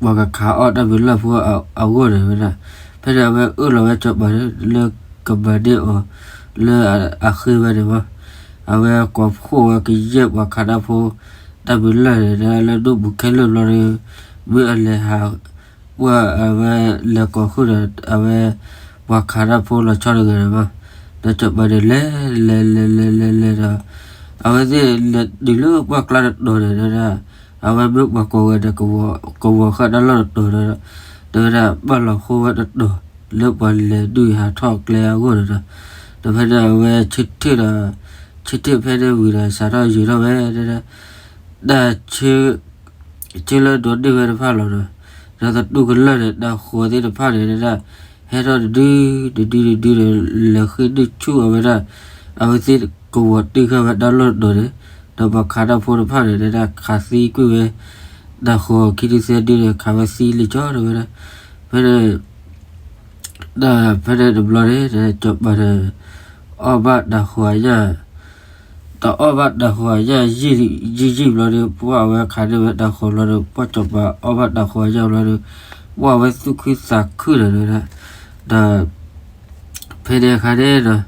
ပှၤကခးအီၣ်တၢ်မံၤလၢ်ဖိအဂီၢ်န့ၣ် တဲဝဲဒၣ်, ဖဲန့ၣ်အဝဲအၢၣ်လီၤဝဲစီၤပၤန့ၣ် လၢကမၤန့ၢ်အီၤ လၢအဃ့ဝဲန့ၣ်မး, အဝဲကိးဖှိၣ်ဝဲကယဲၢ်ပှၤခးတၢ်ဖိ တၢ်မံၤလၢ်န့ၣ် တဲဝဲဒၣ်လၢဒိၣ်ပူၤခဲလၢာ်ဘျီဒီး မ့ၢ်အလဲၤဟး ပှၤအဝဲလဲၤကိးဃုာ်ဒီး အဝဲ ပှၤခးတၢ်ဖိလီၤဆီတဂၤန့ၣ်မး, ဒီးစီၤပၤန့ၣ်လဲၤ လဲၤလဲၤလဲၤလဲၤလဲၤဒီး အဝဲသ့ၣ်လဲၤတုၤလၢပှၢ်ကျါတတီၤန့ၣ် တဲဝဲဒၣ်, အဝဲမ့ၢ်ပှၤကိးဂၤဒဲး ကဝီၤဃာ်တၢ်လီၢ်တတီၤဒီး တဲဝဲဒၣ် ဘၣ်လီၤဃိဝဲတတီၤ လၢပှၤလဲၤဒုးဟးထီၣ်ကျဲအဂီၢ်န့ၣ်ဒီး, ဒီးဖဲန့ၣ်အဝဲဆၢထၢၣ်ဒီး ဆၢထၢၣ်ဖဲန့ၣ်ဝံၤဒီး စးထီၣ်ယုာ်ထီၣ်ဝဲ တဲဝဲဒၣ် တၢ်ဆၢ ဆၢလၢဒိးန့ၢ်ဝဲတဖၣ်လီၤဒီး, ဒီးသတူၢ်ကလၢာ်န့ၣ် တၢ်ဃိးသ့ၣ်တဖၣ်န့ၣ် တဲဝဲဒၣ် ဟဲထီၣ်တဒု တဒုတဒုဒီး လဲၤဃ့ၢ်ဒုးဆူၣ်အဝဲဒၣ် အဝဲသ့ၣ်ကဝီၤတံၢ်ဃာ်ဝဲတၢ်လီၢ်တတီၤန့ၣ်, ဒီးပှၤခးတၢ်ဖိတဖၣ်န့ၣ် တဲဝဲဒၣ် ခးသံကွံာ်ဝဲ တၢ်ဃိးခံဒုသၢဒုန့ၣ် ခးဝဲသံလံကၠီ တဲဝဲဒၣ်, ဖဲန့ၣ် ဒီးဖဲန့ၣ်တဘျီန့ၣ် စီၤပၤန့ၣ် အီၣ်ဘၣ်တၢ်ဃိးအညၣ် တအီၣ်ဘၣ်တၢ်ဃိးအညၣ်ယံာ်ယံာ်ဘျီဒီး ပှၢ်အဝဲခးန့ၢ်ဝဲတၢ်ဃိးဘျီဒီး ပှၢ်စီၤပၤအီၣ်ဘၣ်တၢ်ဃိးအညၣ်ဘျီဒီး ပှၢ်ဝဲသူၣ်ခုသးခုဒီး ဒီး ဖဲန့ၣ်အခါန့ၣ်ဒီး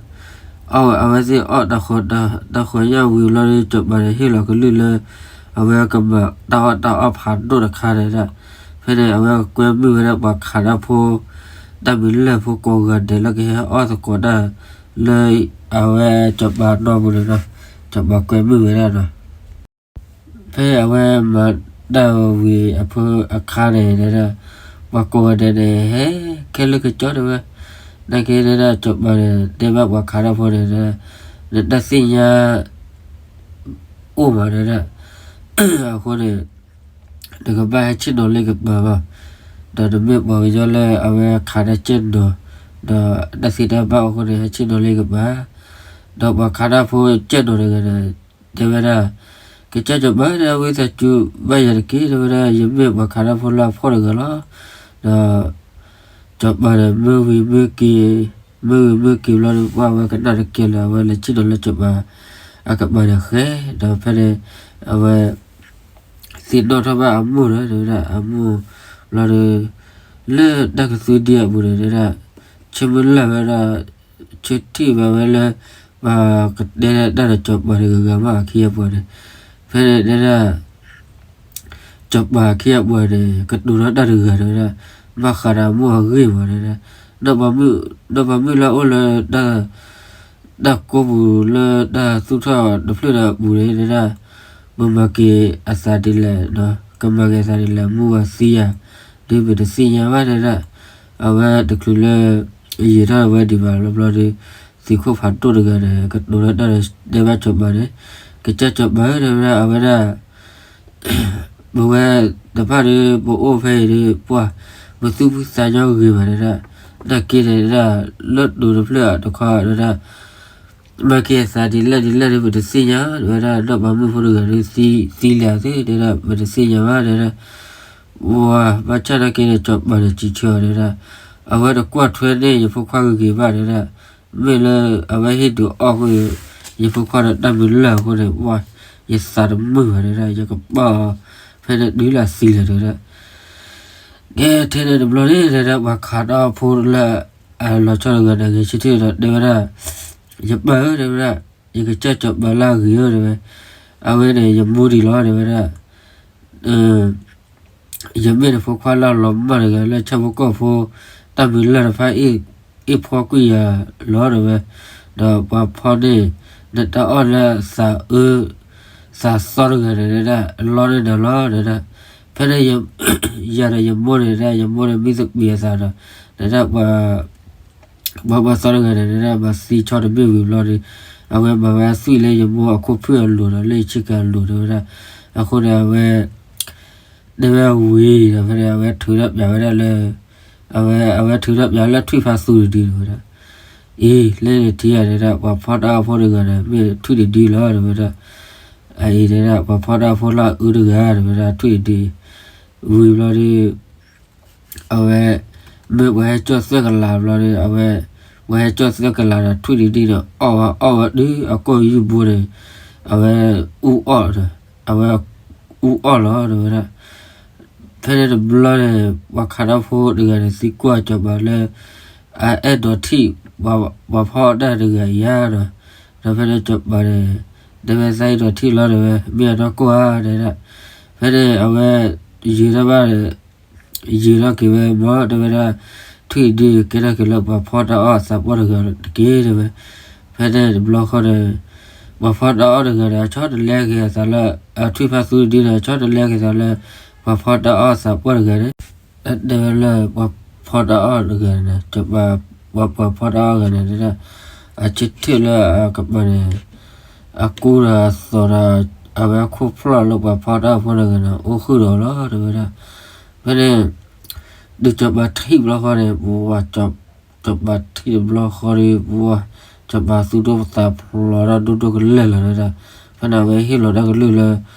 အီၣ်ဝဲ အဝဲသ့ၣ်အီၣ်တၢ်ဃိး တၢ်ဃိးညၣ်ဝံၤဘျီဒီး စီၤပၤန့ၣ်ဟ့ၣ်လီၤကလုၢ်လၢ အဝဲကမၤတၢ်အီၣ်တၢ်အီၣ်ဖးဒိၣ်တခါန့ၣ်ဒီး ဖဲန့ၣ်အဝဲကွဲမုာ်ဝဲဒၣ်ပှၤခးတၢ်ဖိ တၢ်မံၤလၢ်ဖိကိးဂၤဒဲးလၢကဟဲအီၣ်သကိးတၢ် လၢအဝဲစီၤပၤအနီၢ်ပူၤန့ၣ်ဒီး စီၤပၤကွဲမုာ်ဝဲဒၣ်ဒီး ဖဲအဝဲမၤတၢ်ဝံၤအဖုအခါန့ၣ်ဒီး ပှၤကိးဂၤဒဲးန့ၣ် ဟဲခဲလၢာ်ကၠီတဲဝဲ, နာ်က့ဒီး စီၤပၤန့ၣ် တဲဘၣ်ပှၤခးတၢ်ဖိန့ၣ်ဒီး နတၢ်သ့ၣ်ညါ အိၣ်မးဒီး အဃိန့ၣ် နကဘၣ်ဟဲဆ့ၣ်နီၤလၢယကပၤဘၣ်, ဒီးနမ့ၢ်ပှၤကညီလၢအဝဲခးတၢ်ကဲၣ်နီၤ, ဒီးတၢ်သ့တၢ်ဘၣ်အဃိန့ၣ် ဟဲဆ့ၣ်နီၤလၢယကပၤ, ဒီးပှၤခးတၢ်ဖိကဲၣ်နီၤတဂၤန့ၣ် တဲဝဲဒၣ်, ကစၢ်စီၤပၤဒီး ဝံသးစူၤဘၣ်ယၤတက့ၢ် တဲဝဲဒၣ်, ယမ့ၢ်ပှၤခးတၢ်ဖိလၢအဖှီၣ်တဂၤလီၤ. ဒီး စီၤပၤန့ၣ် မၢဝံၤမၢက့ၤ, မၢဝံၤမၢက့ၤဘျီဒီး ပှၢ်ဝဲကနၣ်တကဲလၢၤ အဝဲလဲၤဆ့ၣ်နီၤလၢစီၤပၤအကပၤန့ၣ်ဃဲ, ဒီးဖဲန့ၣ် အဝဲ သ့ၣ်နီၣ်ထီၣ်ဘၣ်အမိၢ်ဒီး တဲဝဲဒၣ် အမိၢ်ဘျီဒီး လၢတၢ်ကသုဒံအပူၤန့ၣ် တဲဒၣ် ဆၢမုၢ်လၢ်ဝဲဒၣ် ဆၢထံၣ်ဘၣ်ဝဲလၢ ပှၤကတဲတၢ်ဒီးစီၤပၤန့ၣ် ဂၤဂၤမး အခံအပှၤန့ၣ်, ဖဲန့ၣ်တဲဒၣ် စီၤပၤခံအပှၤန့ၣ် ကတိၤထီၣ်တၢ်တဂၤ တဲဝဲဒၣ်, ဘၣ်ဃးဒီးအမိၢ်အဂ့ၢ်မး တဲဒၣ်, နီၢ်ပၤမုၣ်လၢအအိၣ်လၢ တၢ်ကိးပူၤလၢတၢ်သူၣ်ထီၣ်တဖျၢၣ်ဒီးအပူၤန့ၣ် တဲဒၣ်, ပမၤက့ၤအသးဒ်လဲၣ်ဒီး ကမၤက့ၤအသးဒ်လဲၣ် မုၢ်ဝါသံယၤ ဒ်ပတသ့ၣ်ညါဘၣ် တဲဒၣ်, အဝဲတချုးလၢ ယံာ်ထီၣ်ဝဲဒံးဘၣ်လီၤဘျီဒီး သံးခိၣ်ဖးဒိၣ်တဂၤန့ၣ် ကတိၤထီၣ်တၢ်ဒီးတဲဘၣ်စီၤပၤန့ၣ်, ကစၢ်စီၤပၤဧၢ တဲဝဲဒၣ် အဝဲဒၣ် ပဝဲတဖၣ်ဒီး ပအိၣ်ဖဲအံၤဒီး ပှၢ် ပသူၣ်ဖှံသးညီဂ့ၤဘၣ် တဲဒၣ်, နာ်က့န့ၣ်ဒၣ် လၢတိၤတဖျၢၣ်တခီ တဲဒၣ် မၤက့ၤအသးဒ်လဲၣ်ဒ်လဲၣ်ဒီး ပတသ့ၣ်ညါ တဲဝဲဒၣ်, နီၢ်ပၤမုၣ်ဖိတဂၤဒီး သံလၢာ်သ့ တဲဒၣ် ပတသ့ၣ်ညါဘၣ် တဲဒၣ်, ဝၤ ဘၣ်ဆၣ်နာ်က့န့ၣ် စီၤပၤန့ၣ်စံးဆၢအီၤ တဲဒၣ်, အဝဲတကွၢ်ထွဲန့ၢ်ယဖိခွါဂ့ၤဂ့ၤဘၣ် တဲဒၣ်, မ့ၢ်လၢအဝဲဟ့ၣ်ဒုးအီၣ်ဃုာ် ယဖိခွါဒီးတၢ်မုာ်လၢ်အဃိန့ၣ် ဝၤ ယသးတမုာ်ဘၣ် တဲဒၣ်, ယကပာ်အီၤ ဖဲန့ၣ်တုၤလၢအသံလၢာ် တဲဒၣ် ကဲထဲန့ၣ်တဘျီန့ၣ် တဲဒၣ် ပှၤခးတၢ်အီၣ်ဖိလၢအလီၤဆီတဂၤန့ၣ် ဂဲၤဆၢထၢၣ်ဒီးတဲဝဲဒၣ်, ယပၢ်ဧၢ တဲဝဲဒၣ်, ယကစၢ်စီၤပၤလၢအဂ့ၤဧၢ တဲဝဲ, အဝဲန့ၣ် ယမိၢ်ဒံးလီၤ တဲဝဲဒၣ်, ယမ့ၢ်နဖိခွါလၢအလီၤမၢ်တဂၤ လၢဆၣ်ဖိကီၢ်ဖိ တၢ်မုာ်လၢ်တဖၣ် အ့ၣ်ဖှီကွံာ်ယၤလီၤ တဲဝဲ, ဒီးပှၤဖီန့ၢ် နတၢ်အီၣ်လၢသးအၢ သးသီတဂၤန့ၣ် တဲဒၣ် လီန့ၢ်နၤလီၤ တဲဒၣ်, ဖဲန့ၣ် ယၤဒီးယမိၢ်န့ၣ် တဲဒၣ် ယမိၢ်န့ၣ်မံသပ့ၤအသးဒီး တဲဒၣ် ပှၤ ပှၤသီတဂၤန့ၣ် တဲဒၣ် မၤသံဆီတဘ့ၣ်ဝံၤဘျီဒီး အဝဲမၤဝဲအသွံၣ်လၢယမိၢ်အခိၣ်ဖၢၣ်အလိၤဒီး လၢယဆ့ကၤအလိၤ တဲဝဲဒၣ်, အဃိန့ၣ် အဝဲ တဲဝဲဝံၤဒီး ဖဲန့ၣ် အဝဲထုးထီၣ်ပျးဝဲဒၣ်လၢ အဝဲ အဝဲထုးထီၣ်ပျးလၢထွံၣ်ဖးသူတဒု တဲဝဲဒၣ်, အံၤ လၢနထံၣ်ဧါ တဲဒၣ် ပှၤဖီတၢ်အီၣ်ဖိတဂၤန့ၣ် မ့ၢ်ထွံၣ်တဒုလီၤ တဲဝဲဒၣ်, အအံၤ တဲဒၣ် ပှၤဖီတၢ်အီၣ်ဖိလၢအအၢတဂၤ တဲဝဲဒၣ် ထွံၣ်တဒု ဝံၤဘျီဒီး အဝဲ မ့ၢ်ပှၤဟဲကၠီၣ်သၢကလးဘျီဒီး အဝဲ ပှၤဟဲကၠီၣ်သၢကလးဒီး ထွံၣ်တဒုန့ၣ် အီၣ်ဝဲအီၣ်ဝဲဒုး အကိာ်ယူၢ်ဘိန့ၣ် အဝဲ အူအီၣ်ဒီး အဝဲ အူအီၣ်လီၤ တဲဝဲဒၣ်, ဖဲန့ၣ်တဘျီန့ၣ် ပှၤခးတၢ်ဖိတဂၤန့ၣ် သံကွၢ်စီၤပၤလၢ အအဲၣ်ဒိးထံၣ် ပှၤဖီတၢ်တဂၤဧါဒီး ဒီးဖဲန့ၣ်စီၤပၤန့ၣ် တဲဝဲသးအဲၣ်ဒိးထံၣ်လီၤ တဲဝဲ မ့ၢ်အနီၢ်ကီၢ်ဧါ တဲဒၣ်, ဖဲန့ၣ်အဝဲ ယံာ်ထီၣ်ဘၣ် ယံာ်ထီၣ်က့ၤဝဲမး တဲဝဲဒၣ်, ထွံၣ်ဒု ကဲထီၣ်က့ၤလၢပှၤဖီတၢ်အီၣ်သးပှၢ်တဂၤတက့ၢ် တဲဝဲ, ဖဲန့ၣ်တဘျီဃီန့ၣ် ပှၤဖီတၢ်အီၣ်တဂၤန့ၣ် အဆီတလဲက့ၤအသးလၢ အထွံၣ်ဖးသူတဒုန့ၣ် အဆီတလဲက့ၤသးလၢ ပှၤဖီတၢ်အီၣ်သးပှၢ်တဂၤန့ၣ် တဲဝဲလၢပှၤဖီတၢ်အီၣ်တဂၤန့ၣ် ပှၤ ပှၤဖီတၢ်အီၣ်တဂၤန့ၣ် တဲဒၣ် အဆၢထၢၣ်လၢအကပၤန့ၣ် အကူဒီးအသိးဒီး အဝဲအခိၣ်ဖျီၣ်လၢပှၤဖီတၢ်အီၣ်ဖိတဂၤန့ၣ် အိၣ်ဃုာ်ဒီးလီၤ တဲဝဲဒၣ်, ဖဲန့ၣ် ဒုးစီၤပၤထံၣ်ဘျီဃီန့ၣ် ပဝဲ စီၤပၤထံၣ်တဘျီဃီဒီး ပဝဲ စီၤပၤသူၣ်ဒိၣ်သးဖျိးဒီးဒိၣ်ဒိၣ်ကလဲာ်လီၤ တဲဒၣ်, ဖဲန့ၣ်အဝဲဟ့ၣ်လီၤတၢ်ကလုၢ်လၢ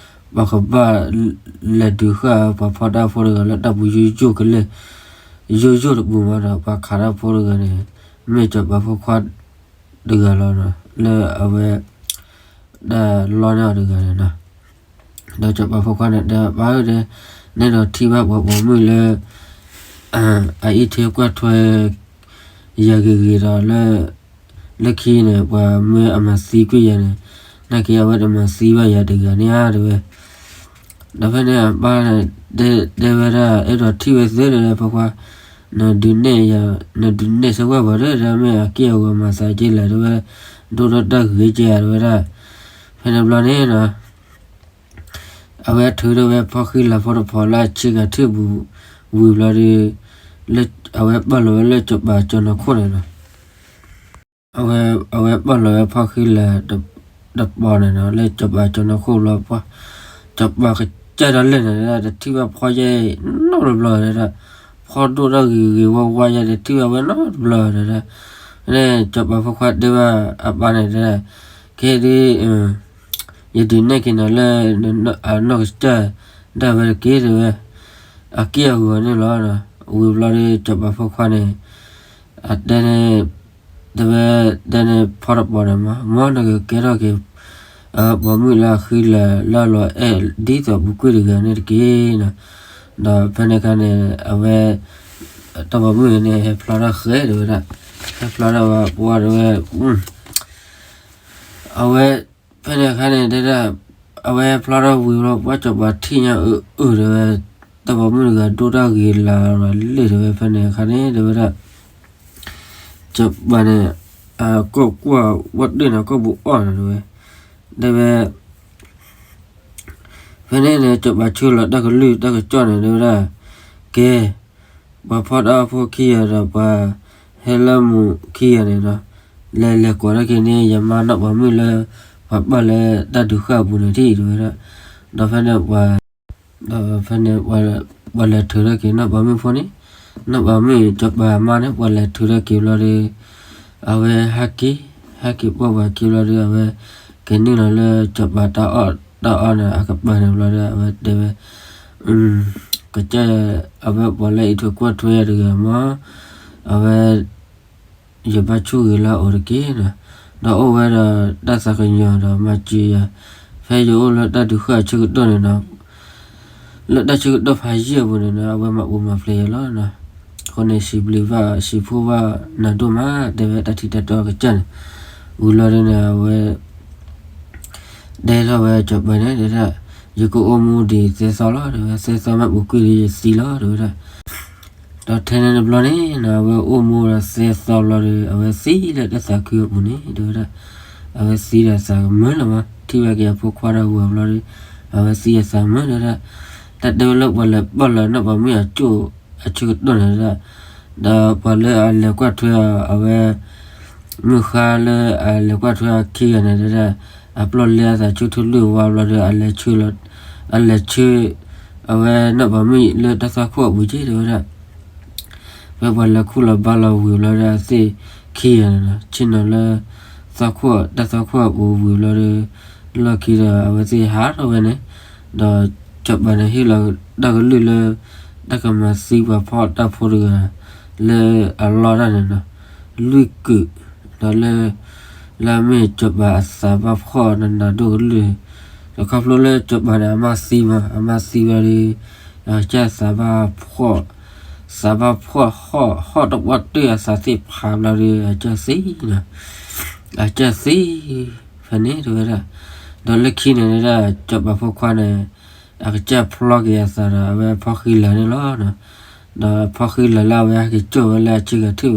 ပှၤကဘၣ်လဲၤဒုးဃာ်ပှၤဖီတၢ်အီၣ်ဖိတဂၤလၢတၢ်ပူၤယိၣ်ယိၣ်ကလဲာ် ယိၣ်ယိၣ်တပူၤမးဒီး ပှၤခးတၢ်ဖိတဂၤန့ၣ် မ့ၢ်စီၤပၤဖိခွါတဂၤလီၤဒီး လၢအဝဲ တၢ်လီန့ၢ်အီၤတဂၤန့ၣ်လီၤ. ဒီးစီၤပၤဖိခွါန့ၣ်တဲ ပၢ်ဧၢ တဲ, နဲဒိးထံၣ်ဘၣ်ပှၤပိာ်မုၣ်လၢ အအံးထွဲကွၢ်ထွဲ ယၤဂ့ၤဂ့ၤဒီးလၢ လၢခံန့ၣ် ပှၤမၢအမၤသံကွံာ်ယၤန့ၣ် နာ်က့အဝဲတမၤသံဘၣ်ယၤတဂၤန့ၣ်ဧါ တဲဝဲ ဒီးဖဲန့ၣ်အပၢ်န့ၣ် တဲဝဲဒၣ် အဲၣ်ဒိးထံၣ်ဝဲသ့ဒီး ဖိခွါ နဒုးနဲၣ်ယၤ နဒုးနဲၣ်ဆၢကွၢ်ပှၤဒီး မ့ၢ်အက့ၢ်အဂီၤမၤသးက့လဲၣ် တဲဝဲ ဒိၣ်ထီၣ်တၢ်ဂ့ၤက့ဧါ တဲဝဲဒၣ်. ဖဲန့ၣ်ဘျီန့ၣ် အဝဲထုးထီၣ်ဝဲဖီၣ်ဃံလၤဖိတဖီလၢအဆ့ကၤထၢၣ်ပူၤ ဝံၤဘျီဒီး အဝဲပာ်လီၤဝဲလၢစီၤပၤကၠီၤနီၤခိၣ်န့ၣ်လီၤ. အဝဲပာ်လီၤဝဲဖီၣ်ဃံလၤတပီၤန့ၣ်လီၤ လၢစီၤပၤကၠီၤနီၤခိၣ်လီၤ. စီၤပၤ ကၢ်ဒီးလၢာ်န့ၣ်ဒၣ် တထံၣ်ဘၣ်ဖီယဲၢ်နီတဘျီဒၣ်, ဖီဒိၣ်ထီၣ်ဂ့ၤဂ့ၤဝါဝါယဲၢ် တထံၣ်ဘၣ်ဝဲနီတဘျီဒၣ်. ဖဲန့ၣ်စီၤပၤဖိခွါတဲဘၣ်အပၢ်န့ၣ်ဒၣ်, ကဲဒုး ယဒုးနဲၣ်က့ၤနၤလၢ အနီၢ်ကစၢ်ဒၣ်ဝဲတက့ၢ် တဲဝဲ, အက့ၢ်အဂီၤန့ၣ်လီၤ. ဝံၤဘျီဒီး စီၤပၤဖိခွါန့ၣ် အတဲန့ၣ် တဲဝဲ, တဲန့ၣ်ဖီတပီၤန့ၣ်မး, မ်နကကဲထီၣ်က့ၤ ပိာ်မုၣ်လၢအဃံလၤလၢအလီၤအဲၣ် ဒ်သိးပူၤကွံာ်တဂၤန့ၣ်တက့ၢ်နီၤ. ဒီးဖဲန့ၣ်အခါန့ၣ် အဝဲ တၢ်ပိာ်မုၣ်န့ၣ် ဟဲဖျီထီၣ်ဃဲတဲဝဲဒၣ်, ဟဲဖျီထီၣ်ဝဲပှၢ်တဲဝဲ, အဝဲ ဖဲန့ၣ်အခါန့ၣ်တဲဒၣ်, အဝဲဟဲဖျီထီၣ်ဝံၤဘျီ ပှၢ်စီၤပၤထံၣ်ညါအုးအုးတဲဝဲ, တၢ်ပိာ်မုၣ်တဂၤဒိၣ်တၢ်ဂ့ၤလၤလီၤလၢာ်တဲဝဲ. ဖဲန့ၣ်အခါန့ၣ်တဲဝဲဒၣ် စီၤပၤန့ၣ် အကိာ်ကွၢ်ဝဲတ့ၢ်န့ၣ် ကိာ်ပူၤအီၣ်န့ၣ်တဲဝဲ, တဲဝဲ, ဖဲန့ၣ်န့ၣ် စီၤပၤဆှၢလီၤတၢ်ကလုၢ်တၢ်ကစီၣ်န့ၣ်တဲဝဲဒၣ်, ကဲ ပှၤဖီတၢ်အိၣ်ဖှိၣ်ခံဂၤဒီးပှၤဟဲလၢမူးခံဂၤန့ၣ်ဒီး, လဲၤလဲၤကိးထီၣ်က့ၤန့ၢ်ယမါနီၢ်ပိာ်မုၣ်လၢ ပှၤပာ်လၢတၢ်ဒုးဃာ်အပူၤန့ၣ်ထံၣ်တဲဝဲဒၣ်. ဒီးဖဲန့ၣ်ပှၤ ဒီးဖဲန့ၣ် ပှၤလဲၤထုးထီၣ်က့ၤနီၢ်ပိာ်မုၣ်ဖိန့ၣ်, နီၢ်ပိာ်မုၣ်စီၤပၤအမါန့ၣ် ပှၤလဲၤထုးထီၣ်က့ၤဘျီဒီး အဝဲဟဲက့ၤ, ဟဲက့ၤပိာ်ပှၤက့ၤဘျီဒီး အဝဲကနုာ်လီၤလၢစီၤပၤတၢ်အီၣ်တၢ်အီန့ၣ် အကပၤန့ၣ်ဘျီဒီး အဝဲတဲဝဲ, ကစၢ် အဝဲပှၤလၢအအံးထွဲကွၢ်ထွဲယၤတဂၤမး, အဝဲ ယဘၣ်ဆိၣ်ဂ့ၤလၢအအိၣ်တက့ၢ်နီၤ, ဒီးအိၣ်ဝဲဒီးတၢ်သးကညီၤဒီးမၤစၢၤယၤ, ဖဲယအိၣ်လၢတၢ်ဒုးဃာ်အဆၢကတီၢ်န့ၣ်နီၤ, လၢတၢ်ဆၢကတီၢ်ဖးယံာ်အပူၤန့ၣ်နီၤ အဝဲမၤပူၤမၤဖျဲးယၤလီၤနီၤ. အဃိန့ၣ် စံးဘျုးဘၣ် စံးဖှိၣ်ဘၣ်နၤဒိၣ်မး တဲဝဲတၢ်ထံၣ်တၢ်တီကစၢ်န့ၣ်, ဝံၤလီၤဒုးန့ၣ် အဝဲ တဲထီၣ်ဝဲစီၤပၤန့ၣ်ဒၣ်, ယကအိၣ်မူဒံးသၢသီလီၤ တဲဝဲ, သၢသီမ့ၢ်ပူၤကွံာ်ဒီးယသံလီၤ တဲဝဲဒၣ်. ဒီးထဲန့ၣ်တဘျီန့ၣ်နီၤ အဝဲအိၣ်မူဒီးသၢသီဘျီဒီး အဝဲသံလၢတၢ်သးခုအပူၤန့ၣ် တဲဝဲဒၣ်. အဝဲသံဒီးသးကမုာ်လီၤမး, ထံၣ်ဘၣ်က့ၤအဖိခွါဒီးဝၤဘျီဒီး အဝဲသံအသးမုာ်ဒၣ်ဒၣ်. တၢ်တဲဝဲလၢပှၤလဲၤပာ်လီၤနီၢ်ပိာ်မုၣ်အကၠိၣ်အဆၢကတီၢ်န့ၣ်ဒၣ်, ဒီးပှၤလၢအလဲၤကွၢ်ထွဲအီၤ အဝဲ မုၢ်ဃါလၢအလဲၤကွၢ်ထွဲအခံဂၤန့ၣ်ဒၣ်, အပျီၢ်လဲအသးဆၢထၢၣ်လွံၢ်ဝါဘျီဒီး အလဲၤဆၢလီၤ, အလဲၤဆၢ အဝဲနီၢ်ပိာ်မုၣ်လၢတၢ်သွၣ်ခိၣ်အပူၤက့ၤ တဲဝဲဒၣ်. ဖဲပှၤလဲၤခူၣ်လီၤဘါလီၤဝံၤဘျီဒီး အဝဲသ့ၣ်ခံဂၤန့ၣ်နီၤ ဆ့ၣ်နီၤလၢ သွၣ်ခိၣ် တၢ်သွၣ်ခိၣ်အပူၤဝံၤဘျီဒီး လီၢ်ခံဒီး အဝဲသ့ၣ်ဟးထီၣ်ဝဲန့ၣ်, ဒီးစီၤပၤန့ၣ်ဟ့ၣ်လီၤတၢ်ကလုၢ်လၢ တၢ်ကမၤသံပှၤဖီတၢ်ဖိတဂၤ လၢအလီၢ်တၢ်န့ၣ်နီၤ လွံၢ်ကုာ်, ဒီးလၢ လၢအမ့ၢ်စီၤပၤအသးဘၣ်ဖှီၣ်နးနးဒိၣ်ကလုၢ်, ဒီးခီဖျိလၢစီၤပၤန့ၣ် အမါသံမး အမါသံဘျီဒီး အကစၢ်သးဘၣ်ဖှီၣ်, သးဘၣ်ဖှီၣ်ဟီၣ် ဟီၣ်တပှၢ်တၢၢ်အသးသ့ၣ်ဖးဘျီဒီး အကစၢ်သံနီၤ, အကစၢ်သံ ဖဲန့ၣ်တဲဝဲဒၣ်. ဒီးလၢခံန့ၣ်ဒၣ် စီၤပၤဖိခွါန့ၣ် အကစၢ်ဖျီက့ၤအသးဒီး အဝဲဖီဃံလၤန့ၣ်လီၤ. ဒီးဖီဃံလၤလၢအဝဲဟဲက့ၤစိာ်ဝဲလၢအဆ့ကၤထ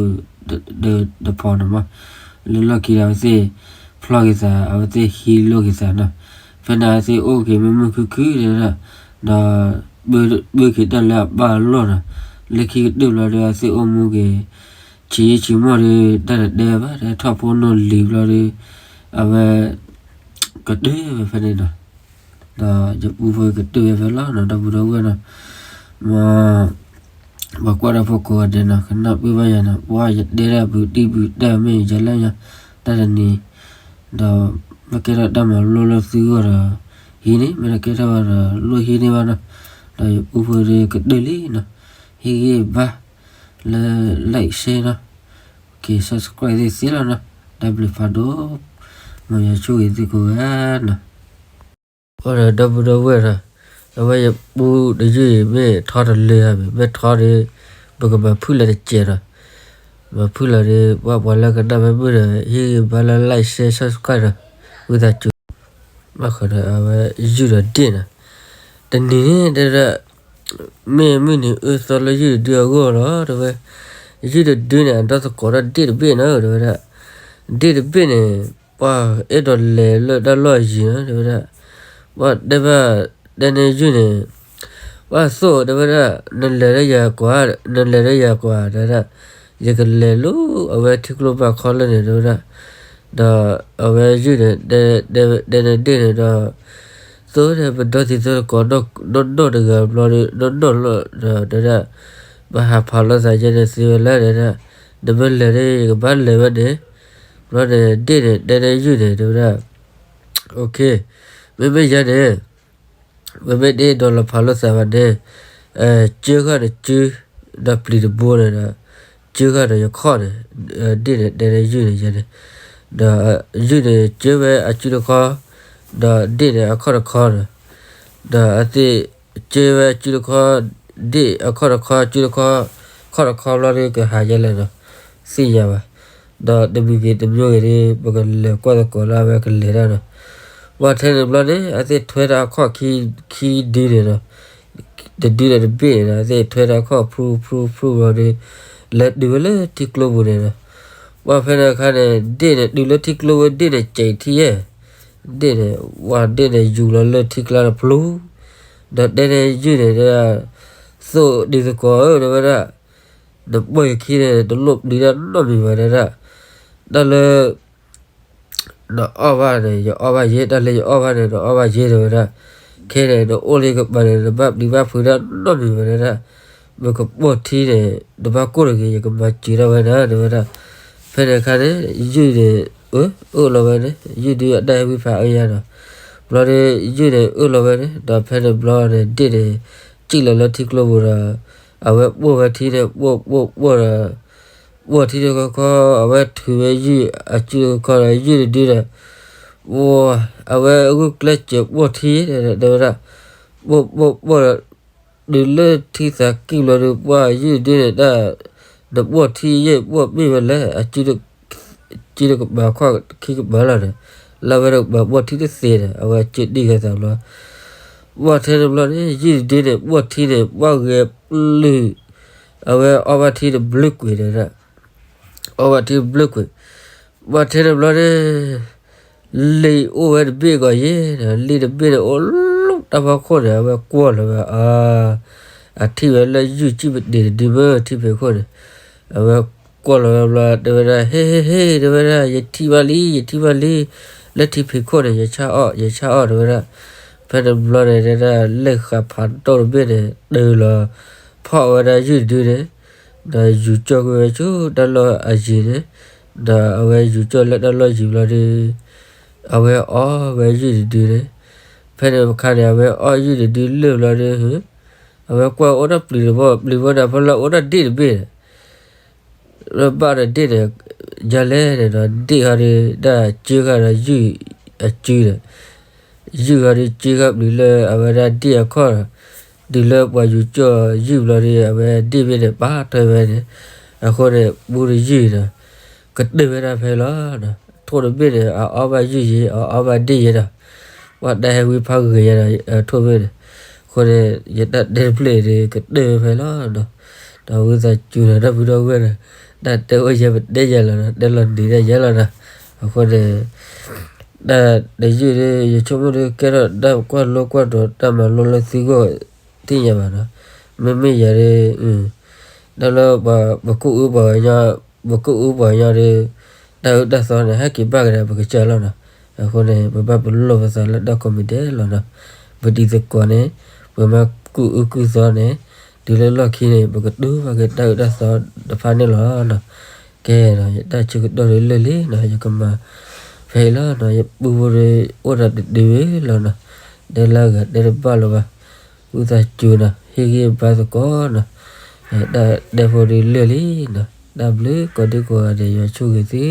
ၢၣ်တဖီန့ၣ်မး, လၢလီၢ်ခံဒီး အဝဲသ့ၣ်ဖျီက့ၤသး အဝဲသ့ၣ်ဟံးလိာ်က့ၤသးနီၤ. ဖဲန့ၣ် အဝဲသ့ၣ်အိၣ်က့ၤမုာ်မုာ်ခုၣ်ခုၣ်ဒၣ်, ဒီး ပၢက့ၤတၢ်လၢအပၢ်အလီၢ်နီၤ. လၢခံကတၢၢ်ဘျီဒီး အဝဲသ့ၣ်အိၣ်မူက့ၤ ဆံးယံာ်ဆံးမီၢ်ဒီး တၢ်တတဲဘၣ် ထီၣ်ဖိနီၢ်လံၤဘျီဒီး အဝဲ ကတၢၢ်ဝဲဖဲန့ၣ်နီၤ. ဒီးယပူဖိကတၢၢ်ဝဲဖဲလီၤနီၤ ဒီပုၢ်ဒီဝဲၢ်နီၤ. မ် ပှၤကွၢ်တၢ်ဖိကိးဂၤဒဲးနီၤ ကနၣ်ပၢၢ်ဘၣ်ယၤနီၤ ပှၤယတဲတၢ်ဘုးတံၢ်ဘုးတၢ်မ့ၢ်ယလဲၣ်ညါ တၢ်တနံၤ ဒီး မ့ၢ်ကဲထီၣ်တၢ်မၤလိလၢသုဂီၢ်ဒီး ဟံးန့ၢ် မ့ၢ်တကဲထီၣ်ဘၣ်ဒီး လိၣ်ဟံးန့ၢ်ဘၣ်နီၤ. ဒီးယပူဖိဒီးကတၢၢ်လံနီၤ ဟ့ၣ်ဂံၢ်ဘါ လၢ like share နီၤ က့ၤ subscribe သ့ၣ်သ့ၣ်လီၤနီၤ. တၢ်ဘျုးဖးဒိၣ် မ်ယွၤဆိၣ်ဂ့ၤသုကိးဂၤနီၤ. အိၣ်ဒီးဒီပုၢ်ဒီဝဲၢ်နီၤ အဝဲယပူတယုၢ်အံၤ မ့ၢ်ထီတလၢဧါ မ့ၢ်ထီဒီး ပကမၤဖုၣ်လၢတစဲးနီၤ. မၤဖုၣ်လီၤဒီး ပှၤပှၤလၢကနၣ်မ့ၢ်မုာ်ဒီး ဟ့ၣ်ဂံၢ်ဘါလၢ like share subscribe နီၤ ဝံသးစူၤ ဘၣ်ဃးဒီးအဝဲယုၢ်ဒီးဒ့ၣ်နီၤ. တနံၤန့ၣ်တဲဒၣ် မ့ၢ်မုၢ်နံၤအၢသီလၢယုၢ်တဒုအဂီၢ်လီၤ တဲဝဲ. ယုၢ်တဒုန့ၣ် အဒီသကိးဒီးဒ့ၣ်တဘ့ၣ်နီၤ တဲဝဲဒၣ်. ဒ့ၣ်တဘ့ၣ်န့ၣ် ပှၤအဲၣ်ဒိးလဲၤလၢတၢ်လီၢ်အယံၤနီၤ တဲဝဲဒၣ်. ပှၤတဲဘၣ် တဲန့ၢ်ယုၢ်န့ၣ် ပှၤသိၣ်တဲဝဲဒၣ် နလဲၤလၢယၤကွၢ် နလဲၤလၢယၤကွၢ် တဲဝဲဒၣ်. ယကလဲၤလၢအဝဲထံကျိဘၣ်ခီလၢာ်န့ၣ် တဲဝဲဒၣ်. ဒီးအဝဲယုၢ်န့ၣ် တဲန့ၢ်ဒ့ၣ်န့ၣ်ဒီး သ သိးန့ၣ် ပဒီတံၤသကိးနီၢ်နီၢ်တဂၤဘျီဒီး နီၢ်နီၢ်လီၤဒီး တဲဒၣ်, ပဟးဖးလိာ်သးယဲန့ၣ်သ့ဝဲလၢ တဲဒၣ်, နမ့ၢ်လဲၤန့ၣ် ယကဘၣ်လဲၤဝဲန့ၣ်, ဘျီန့ၣ် ဒ့ၣ်န့ၣ် တဲန့ၢ်ယုၢ်န့ၣ် တဲဝဲဒၣ်, မ့မ့ၢ်ယဲန့ၣ် မ့မ့ၢ်ဒ့ၣ်ဒီးလီၤဖးလိာ်သးဘၣ်န့ၣ်, ကၢဃာ်ဒီးစု, ဒီးပျံၤတဘိန့ၣ်ဒီး, ကၢဃာ်ဒီးယခီၣ်န့ၣ်, ဒ့ၣ်န့ၣ် တဲန့ၢ်ယုၢ်န့ၣ်ယဲန့ၣ်, ဒီးယုၢ်န့ၣ် ကၢဝဲအစုတခီ, ဒီးဒ့ၣ်န့ၣ်အခီၣ်တခီန့ၣ်, ဒီးအသ့ၣ်ကၢဝဲအစုတခီ, ဒ့ၣ်အခီၣ်တခီ စုတခီ, ခီၣ်တခီဘျီဒီး ကဟးယဲလဲၣ်ဒီး, သ့ၣ်ညါဘၣ်, ဒီးတမံၤဂ့ၤတမံၤဂ့ၤဒီး ပကလဲၤကွၢ်သကိးလၢအဝဲကလဲၤတၢ်ဒီး, ပှၢ်ထဲန့ၣ်ဘျီန့ၣ် အသ့ၣ်ထွဲတၢ်အခီၣ်ခံဒုန့ၣ်ဒီး, တဒုဒီးတဘ့ၣ်န့ၣ်ဒီး အသ့ၣ်ထွဲတၢ်အခီၣ်ဖုဖုဖုဘျီဒီး, လဲၤတုၤဝဲလၢထံကျိပူၤန့ၣ်ဒီး, ပှၢ်ဖဲန့ၣ်အခါန့ၣ် ဒ့ၣ်န့ၣ် တုၤလၢထံကျိဝဲ ဒ့ၣ်န့ၣ် စဲးထံယဲၢ်, ဒ့ၣ်န့ၣ်, ပှၢ်ဒ့ၣ်န့ၣ်ယူၤလီၤလၢထံကျါတပျူၤ, ဒီးတဲန့ၢ်ယုၢ်န့ၣ် တဲဒၣ်, သိၣ်ဒံသကိးဧၢ တဲဝဲဒၣ်, နပှၢ်ယခံန့ၣ် တလိၣ်ပျံၤတၢ်နီတမံၤဘၣ် တဲဒၣ်, တၢ်လၢ နအီၣ်ဘၣ်န့ၣ် ယအီၣ်ဘၣ်ယဲ, တၢ်လၢယအီၣ်ဘၣ်န့ၣ် နအီၣ်ဘၣ်ယဲ တဲဝဲဒၣ်, ခဲန့ၣ် နအိၣ်လၢယကပၤန့ၣ် နဘၣ်ပျံၤဘၣ်ဖုးတၢ်နီတမံၤဘၣ် တဲဒၣ်, မ့ၢ်ကပိာ်ထံန့ၣ် နဘၣ်ကိၢ်တဂ့ၤ ယကမၤစၢၤဒၣ်ဝဲဒၣ် တဲဝဲဒၣ်, ဖဲန့ၣ်အခါန့ၣ် ယုၢ်န့ၣ် အၢၣ်လီၤဝဲန့ၣ် ယုၢ်ဒုးအတၢ်ဟဲဝံဖးအၢယၤဒီး, ဘျီဒီး ယုၢ်န့ၣ်အၢၣ်လီၤဝဲန့ၣ် ဒီးဖဲန့ၣ်ဘျီန့ၣ် ဒ့ၣ်န့ၣ် စံၣ်လီၤလၢထံကျိပူၤဒီး, အဝဲပိာ်ဝဲထံန့ၣ် ပိာ်ပိာ်ပိာ်ဒီး ပိာ်ထံတခီခီ အဝဲထုးဝဲယုၢ်အစုတခီဒီး ယုၢ်တဒုဒီး, အဝဲဂုာ်ကျဲးစၢးပိာ်ထံ တဲဝဲဒၣ်, ပိာ်ပိာ်ပိာ်ဒီး တုၤလၢထံသးကံၢ်ဘျီဒီး ပှၢ်ယုၢ်ဒုန့ၣ် တၢ်, နပိာ်ထံယဲၢ်ပိာ်မ့ၢ်ဝဲလဲၣ်, အစုတကပၤခီၣ်ခံကပၤလီၤဒီး, လၢအဝဲတကပၤပိာ်ထံတသ့ဒီး အဝဲစုဒံၣ်ဃဲသးဘျီ ပှၢ်ထဲန့ၣ်ဘျီန့ၣ် ယုၢ်တဒုန့ၣ် ပိာ်ထံန့ၣ် ပှၢ်ဂဲၤပျုၢ်, အဝဲအီၣ်ဘၣ်ထံတဘျုးကွံာ်ဒီး, အီၣ်ဘၣ်ထံတဘျုးကွံာ်, ပှၢ်ထဲန့ၣ်ဘျီန့ၣ် လံာ်အိၣ်ဝဲတဘ့ၣ်ကီးယဲၢ်, လံာ်တဘ့ၣ်န့ၣ် အိၣ်လၢတၢ်ဖီခိၣ်န့ၣ် အဝဲကွၢ်လီၤဝဲအါ, အထံၣ်ဝဲလၢယုၢ်စံၣ်ပတ့ၤတဒုမ့ၢ်ထံဖံးခိၣ်န့ၣ်, အဝဲကွၢ်လီၤဝဲဘျီ တဲဝဲဒၣ် ဟ့ဟ့ဟ့ တဲဝဲဒၣ် ယထံၣ်ဘၣ်လံ ယထံၣ်ဘၣ်လံ, လၢထံဖံးခိၣ်န့ၣ် ယဆၣ်အီၣ် ယဆၣ်အီၣ် တဲဝဲဒၣ်, ဖဲန့ၣ်ဘျီန့ၣ် တဲဒၣ် လံာ်ဃာ်ဖးဒိၣ်တဘ့ၣ်န့ၣ် တုၤလီၤဖီၣ်ဝဲဒၣ်ယုၢ်တဒုန့ၣ်, ဒီးယူၤကၠီၣ်ကွံာ်ဝဲဆူတၢ်လီၢ်အယံၤန့ၣ်, ဒီးအဝဲယူၤကၠီၣ်လၢတၢ်လီၢ်ယံၤဘျီဒီး, အဝဲအီၣ်ဝဲယုၢ်တဒုန့ၣ်, ဖဲန့ၣ်အခါန့ၣ် အဝဲအီၣ်ယုၢ်တဒုလၢာ်ဘျီဒီး, အဝဲကွၢ်အိၣ်ဒီးပျံၤတဘိ ပျံၤဘိန့ၣ် ဖဲလၢအိၣ်ဒီးဒ့ၣ်တဘ့ၣ်န့ၣ် လၢဘၣ်ဒီးဒ့ၣ်န့ၣ်, ယၤလဲၣ်န့ၣ်ဒီး ဒ့ၣ်ဟီဒီး တၢ်ကၢဃာ်ဒီးယုၢ်အစုဒီး, ယုၢ်ဟီဒီးကၢဃာ်ပျံၤလၢအဝဲဒၣ်ဒ့ၣ်အခီၣ်, တုၤလၢပှၤယူၤကၠီၣ်ယုၢ်ဘျီဒီး အဝဲဒ့ၣ်ဘ့ၣ်န့ၣ် ပာ်ထွဲဝဲန့ၣ်, အဃိန့ၣ် ပူတယုၢ်ဒီး ကတၢၢ်ဝဲဒၣ်ဖဲလီၤ. ထိၣ်တဘ့ၣ်န့ၣ် အအီၣ်ဘၣ်ယုၢ်ယဲ အအီၣ်ဘၣ်ဒ့ၣ်ယဲဒီး, ပှၤတၢ်ဟဲဝံဖးဂ့ၤယဲဒီး ထိၣ်ဘ့ၣ်န့ၣ်, အဃိန့ၣ် ယတၢ်တဲတဖျၢၣ်ဒီး ကတၢၢ်ဖဲလီၤနီၤ, ဒီးဝံသးစူၤဒီး တၢ်ဖုဒီပုၢ်ဝဲၢ်န့ၣ်, တၢ်တဲအိၣ်ယဲပတဲယဲလီၤနီၤ, တဲလီၤနံၤဒၣ်ယဲလီၤနီၤ, အဃိန့ၣ် တၢ်တယုၢ်ဒီး ယဆိကမိၣ်ဒီး ကဲထီၣ်တၢ်ကွၢ်လိကွၢ်ဒိး တၢ်မၤလိလၢသုဂီၢ်သ့ၣ်ညါဘၣ်နီၤ, မ့မ့ၢ်ယၤဒီး တၢ်လၢပှၤကူၣ်အူပှၤကညီ, ပကူၣ်အူပှၤကညီဒီး တၢ်အၢတၢ်သီန့ၣ် ဟဲက့ၤဘၣ်ကဒါပကစၢ်လီၤနီၤ, အဃိန့ၣ် ပဘၣ်ပလီၢ်ပသးလၢတၢ်ကိးမံၤဒဲးလီၤနီၤ, ပတံၤသကိးန့ၣ် ပမၤကူၣ်အူကူၣ်သီန့ၣ်, တုၤလၢလီၢ်ခံန့ၣ် ပကတူၢ်ဘၣ်က့ၤတၢ်အၢတၢ်သီတဖၣ်န့ၣ်လီၤနီၤ, ကဲနီၤ ယတၢ်ဆၢကတီၢ်ဒီးလၢာ်လံနီၤ, ယကမၤဖဲအံၤလီၤနီၤ, ယပုၢ်ဖိဒီး အိၣ်ဒီးတဒုလီၤနီၤ, တဲလၢအဂၤတဲတဘၣ်လၢၤဘၣ်, ဝံသးစူၤနီၤ ဟ့ၣ်ဂံၢ်ဘါသကိးနီၤ, တၢ်တဲဖိဒီးလၢာ်လံနီၤ, တၢ်ဘျုးကိးဒံကိးဂၤဒဲး ယွၤဆိၣ်ဂ့ၤသု